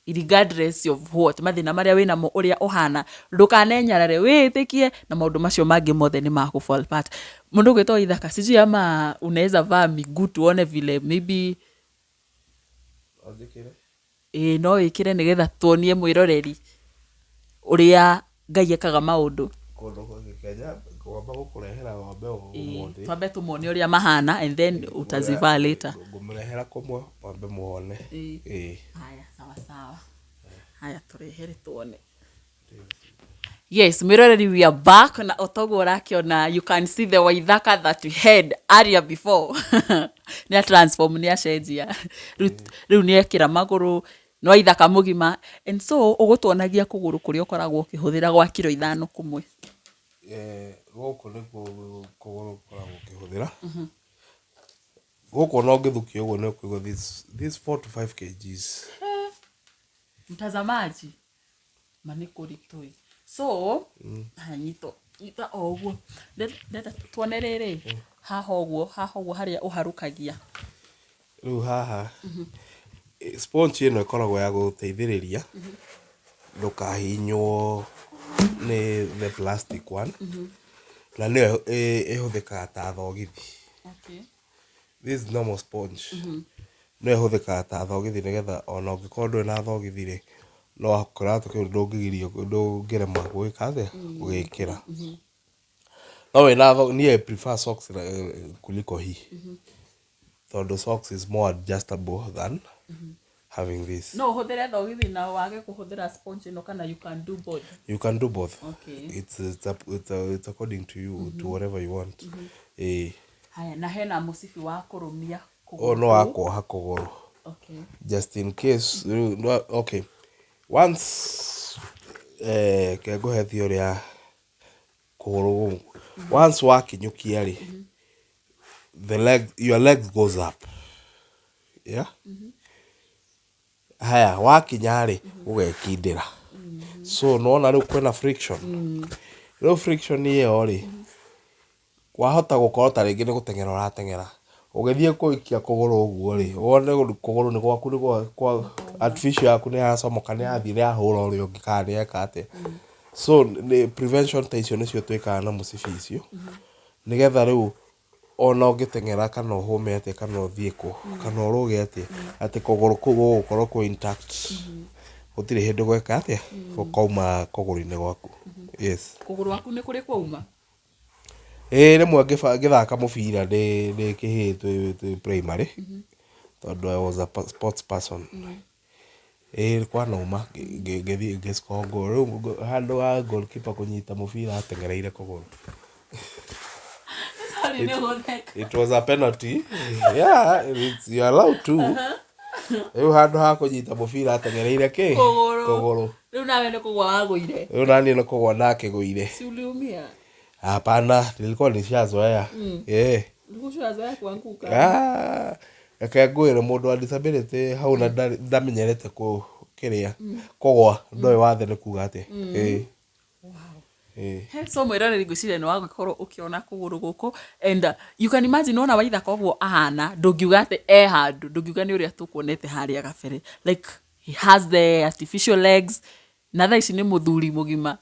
regardless of what mathĩna marĩa wĩnamo, ũrĩa ũhana, ndũkanenyarare, wĩĩtĩkie na maũndũ macio mangĩ mothe nĩ makũ fall apart. Mũndũ gwĩtwo Ithaka, sijui ama unaweza vaa miguu tuone vile maybe. No njĩkĩre? Ĩĩ, no wĩkĩre nĩgetha tuonie mwĩroreri ũrĩa Ngai ekaga maũndũ. Kũndũ kũngĩ Kenya ngwamba gũkũrehera ng'ombe ũmũthĩ. Twambe tũmone ũrĩa mahana and then utazivaa later. Ngũmũrehera kũmwe mwambe muone. Ĩĩ. Haya, sawa sawa, haya, tũrehere tuone. Yes, mwĩroreri, we are back, na otoguo ũrakĩona, you can see the Waithaka that we had earlier before nĩ a transform, nĩ acenjia rĩu nĩ ekĩra magũrũ, nĩ Waithaka mũgima. And so ũgũtuonagia kũgũrũ kũrĩa ũkoragwo ũkĩhũthĩra gwa kiro 5 kũmwe. Gũkũ nĩkuo kũgũrũ ũkoragwo ũkĩhũthĩra. Gũkũ ona ũngĩthukia ũguo nĩ ũkũigua this 4 to 5 kgs. Mtazamaji, ma nĩ kũritũ. So haya, nyito nyita o ũguo. Ndenda tuone rĩrĩ haha ũguo, haha ũguo harĩa ũharũkagia. Rĩu haha sponge ĩno ĩkoragwo ya gũteithĩrĩria ndũkahihinywo nĩ the plastic one, na nĩyo ĩhũthĩkaga ta thogithi. This is normal sponge, no ĩhũthĩkaga ta thogithi nĩgetha ona ũngĩkorwo ndũrĩ na thogithi rĩ, no kĩratũ kĩu ndũngĩgirio, ndũngĩremwo gwĩka atĩa, gũgĩkĩra. No wĩna niĩ I prefer socks kuliko hii, tondũ socks is more adjustable than having this. No ũhũthĩre thogithi na wage kũhũthĩra sponge ĩno, kana you can do both? You can do both. It's according to you, to whatever you want. Haya, na hena mũcibi wa kũrũmia Ũyũ kũgũrũ no wa kũu. Kuoha kũgũrũ just in case. Rĩu okay, once ke ngũhe theory ya kũgũrũ gũkũ. Once wakinyũkia rĩ, the leg, your leg goes up, yeah. Haya, wakinya rĩ, ũgekindĩra. So nĩwona rĩu kwĩna friction. Rĩu friction ĩyo rĩ, wahota gũkorwo ta rĩngĩ nĩ gũteng'era ũrateng'era, ũgĩthiĩ kũikia kũgũrũ ũguo rĩ, wone kũgũrũ nĩ gwaku nĩ kwa artificial yaku nĩ yacomoka, nĩ yathiĩ, nĩ yahũra ũrĩa ũngĩ kana nĩ yeka atĩa. So nĩ prevention ta icio nĩcio twĩkaga na mũcibi icio, nĩgetha rĩu ona ũngĩteng'era kana ũhũme atĩa kana ũthiĩ kũ kana ũrũge atĩa, atĩ kũgũrũ kũu gũgũkorwo kwĩ intact, gũtirĩ hĩndĩ gweka atĩa, gũkauma kũgũrũ-inĩ gwaku. Yes. Kũgũrũ gwaku nĩ kũrĩ kwauma? Ĩĩ, rĩmwe ngĩthaka mũbira ndĩ kĩhĩĩ twĩ primary, tondũ I was a sports person. Ĩĩ, kwanauma ngĩthiĩ ngĩ score goal. Rĩu handũ ha goalkeeper kũnyita mũbira, ateng'ereire kũgũrũ. Sorry, nĩ gũtheka. It was a penalty. Yeah, you're allowed to. Rĩu handũ ha kũnyita mũbira, ateng'ereire kĩ? Kũgũrũ. Kũgũrũ. Rĩu nawe nĩ kũgwa wagũire? Rĩu naniĩ nĩ kũgwa ndakĩgũire. Si uliumia? Hapana, nilikuwa nishazoea. Ulikuwa ushazoea kuanguka? Ah, Reke ngwĩre mũndũ wa disability hau na ndamenyerete kũ kĩrĩa kũgwa ndoĩ wathe nĩ kuga atĩa. Ĩĩ. Ĩĩ. He, so mwĩroreri ngwĩciria nĩ wagĩkorwo ũkĩona kũgũrũ gũkũ and you can imagine wona Waithaka ũguo ahana ndũngiuga atĩ e handũ, ndũngiuga nĩ ũrĩa tũkuonete harĩa gabere, like he has the artificial legs na thaa ici nĩ mũthuri mũgima.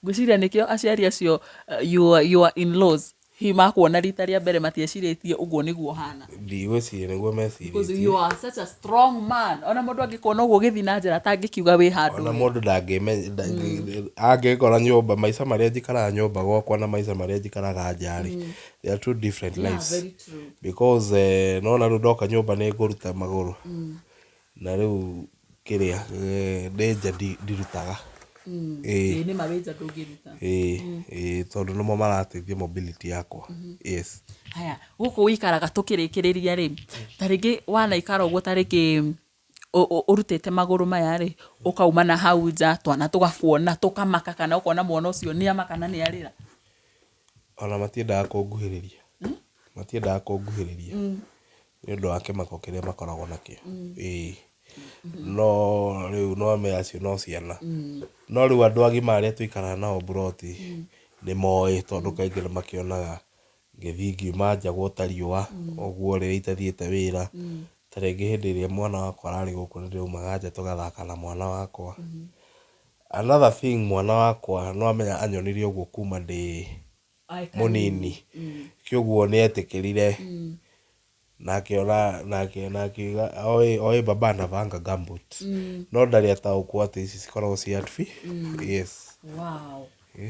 Ngwĩciria nĩkĩo aciari acio your in-laws hihi makuona rita rĩa mbere matiecirĩtie ũguo nĩguo ũhana. Ndigwĩciria nĩguo Because mecirĩtie. you are such a strong man. Ona mũndũ angĩkuona ũguo ũgĩthiĩ na njĩra atangĩkiuga wĩ handũ Ona we. mũndũ ndangĩmenya angĩngora nyũmba maica marĩa njikaraga nyũmba gwakwa na maica marĩa njikaraga nja rĩ, they are two different Yeah, lives. very true. Because nona rĩu ndoka nyũmba nĩ ngũruta magũrũ. Na rĩu kĩrĩa ndĩ nja ndirutaga. Ĩĩ nĩma wĩ nja ndũngĩruta. Ĩĩ ĩĩ tondũ nĩmo marateithia mobility yakwa. Yes. Haya, gũkũ ũikaraga tũkĩrĩkĩrĩria rĩ, ta rĩngĩ wanaikara ũguo ta rĩngĩ ũrutĩte magũrũ maya rĩ, ũkauma na hau nja, twana tũgakuona tũkamaka kana ũkona mwana ũcio nĩ amaka na nĩ arĩra? Ona matiendaga kũnguhĩrĩria. Matiendaga kũnguhĩrĩria. Nĩ ũndũ wa kĩmako kĩrĩa makoragwo nakĩo. Ĩĩ. No rĩu no me acio no ciana. No rĩu andũ agima arĩa tũikaraga nao mburoti nĩ moĩ tondũ kaingĩ nĩ makĩonaga ngĩthiĩ ngiuma nja gwota riũa ũguo rĩrĩa itathiĩte wĩra. Ta rĩngĩ hĩndĩ ĩrĩa mwana wakwa ararĩ gũkũ nĩ ndĩraumaga nja tũgathaka na mwana wakwa. Another thing mwana wakwa nĩ wamenya anyonirie ũguo kuma ndĩ mũnini. Kĩoguo nĩ etĩkĩrire na akĩona na akiuga oĩ baba anavaanga gumboot. No ndarĩ ataũkwo atĩ ici cikoragwo ci yes. Wow.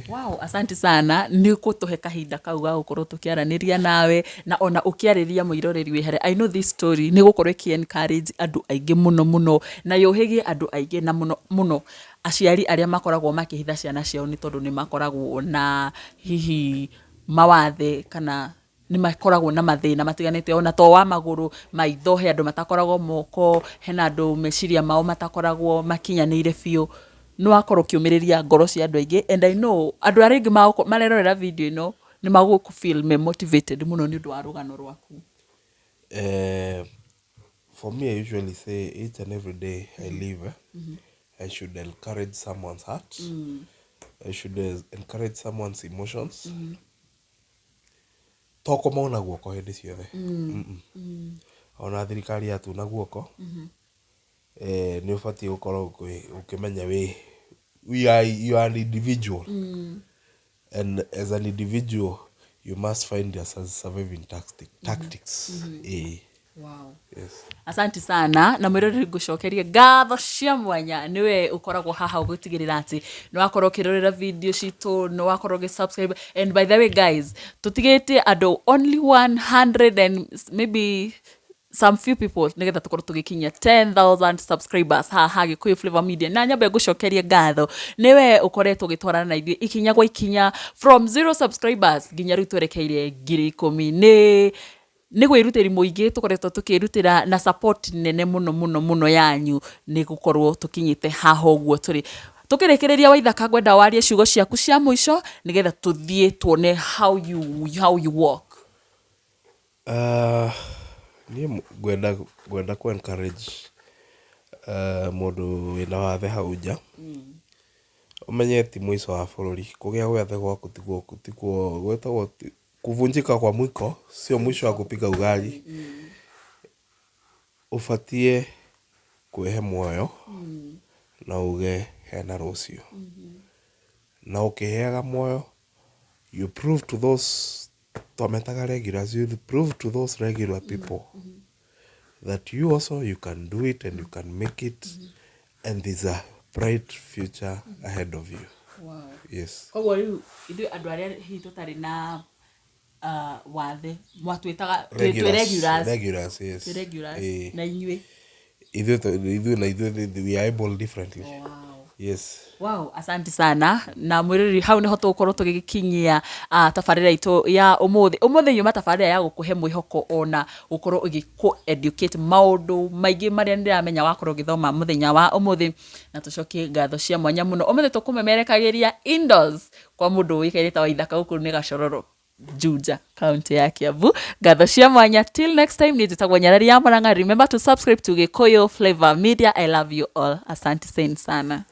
Wow, asante sana nĩ gũtũhe kahinda kau ga gũkorwo tũkĩaranĩria nawe na ona ũkĩarĩria mwĩroreri wĩ harĩa. I know this story nĩ gũkorwo ĩkĩ encourage andũ aingĩ mũno mũno na yũhĩgie andũ aingĩ na mũno mũno aciari arĩa makoragwo makĩhitha ciana ciao nĩ tondũ nĩ makoragwo na hihi mawathe kana nĩ makoragwo na mathĩna matiganĩte ona to wa magũrũ, maitho, he andũ matakoragwo moko, hena andũ meciria mao matakoragwo makinyanĩire biũ. Nĩ wakorwo ũkĩũmĩrĩria ngoro cia andũ aingĩ and I know andũ arĩa aingĩ marerorera video ĩno nĩ magũ feel me motivated mũno nĩ ũndũ wa rũgano rwaku. For me I usually say each and every day I live, I should encourage someone's heart. I should encourage someone's emotions. To kũmona guoko hĩndĩ ciothe. Ona thirikari yatuna guoko, nĩ ũbatiĩ gũkorwo ũkĩmenya wĩ we are, you are an individual. And as an individual you must find your surviving tactics. Ĩĩ. Wow. Yes. Asante sana na mwĩroreri ngũcokerie ngatho cia mwanya nĩwe ũkoragwo haha ũgĩtigĩrĩra atĩ nĩ wakorwo ũkĩrorera video citũ, nĩ wakorwo ũgĩ subscribe and by the way guys tũtigĩtie andũ only 100 and maybe some few people nĩgetha tũkorwo tũgĩkinyia 10,000 subscribers haha Gĩkũyũ Flavor Media na nyambe ngũcokerie ngatho nĩwe ũkoretwo ũgĩtwarana na ithuĩ ikinya gwa ikinya from zero subscribers nginya rĩu twerekeire 10,000. Nĩ gwĩrutĩri mũingĩ tũkoretwo tũkĩrutĩra na support nene mũno mũno mũno yanyu nĩ gũkorwo tũkinyĩte haha ũguo tũrĩ. Tũkĩrĩkĩrĩria Waithaka ngwenda warie ciugo ciaku cia mũico nĩgetha tũthiĩ tuone how you walk. Niĩ ngwenda kũ encourage mũndũ wĩna wathe hau nja. Ũmenye ti mũico wa bũrũri. Kũgĩa wathe gwaku tiguo gwĩtagwo kuvunjika kwa mwiko sio mwisho wa kupika ugali. Ũbatiĩ kwĩhe muoyo na uge hena rũciũ. Na ũkĩheaga muoyo you prove to those twametaga regulars, you prove to those regular people that you also you can do it and you can make it and there's a bright future ahead of you. Wow. Yes. Koguo rĩu ithuĩ andũ arĩa hihi tũtarĩ na wathe mwatwĩtaga twĩ regulars. Regulars, yes. Twĩ regulars Ĩĩ. na inyuĩ. Ithuĩ na ithuĩ we are able differently. Wow. Yes. Wow, asante sana na mwĩroreri hau nĩho tũgũkorwo tũgĩgĩkinyia tabarĩra itũ ya ũmũthĩ. Ũmũthĩ yuma tabarĩra ya gũkũhe mwĩhoko ona gũkorwo ĩgĩkũ educate maũndũ maingĩ marĩa ndĩramenya wakorwo ũgĩthoma mũthenya wa ũmũthĩ, na tũcokie ngatho cia mwanya mũno. Ũmũthĩ tũkũmemerekagĩria indoors kwa mũndũ ũĩkaine ta Waithaka gũkũ nĩ Gacororo. Juja, kaunti ya Kiambu. Ngatho cia mwanya, till next time. Niĩ njĩtagwo Nyarari ya Murang'a. Remember to subscribe to Gĩkũyũ Flavor Media. I love you all, asante sana.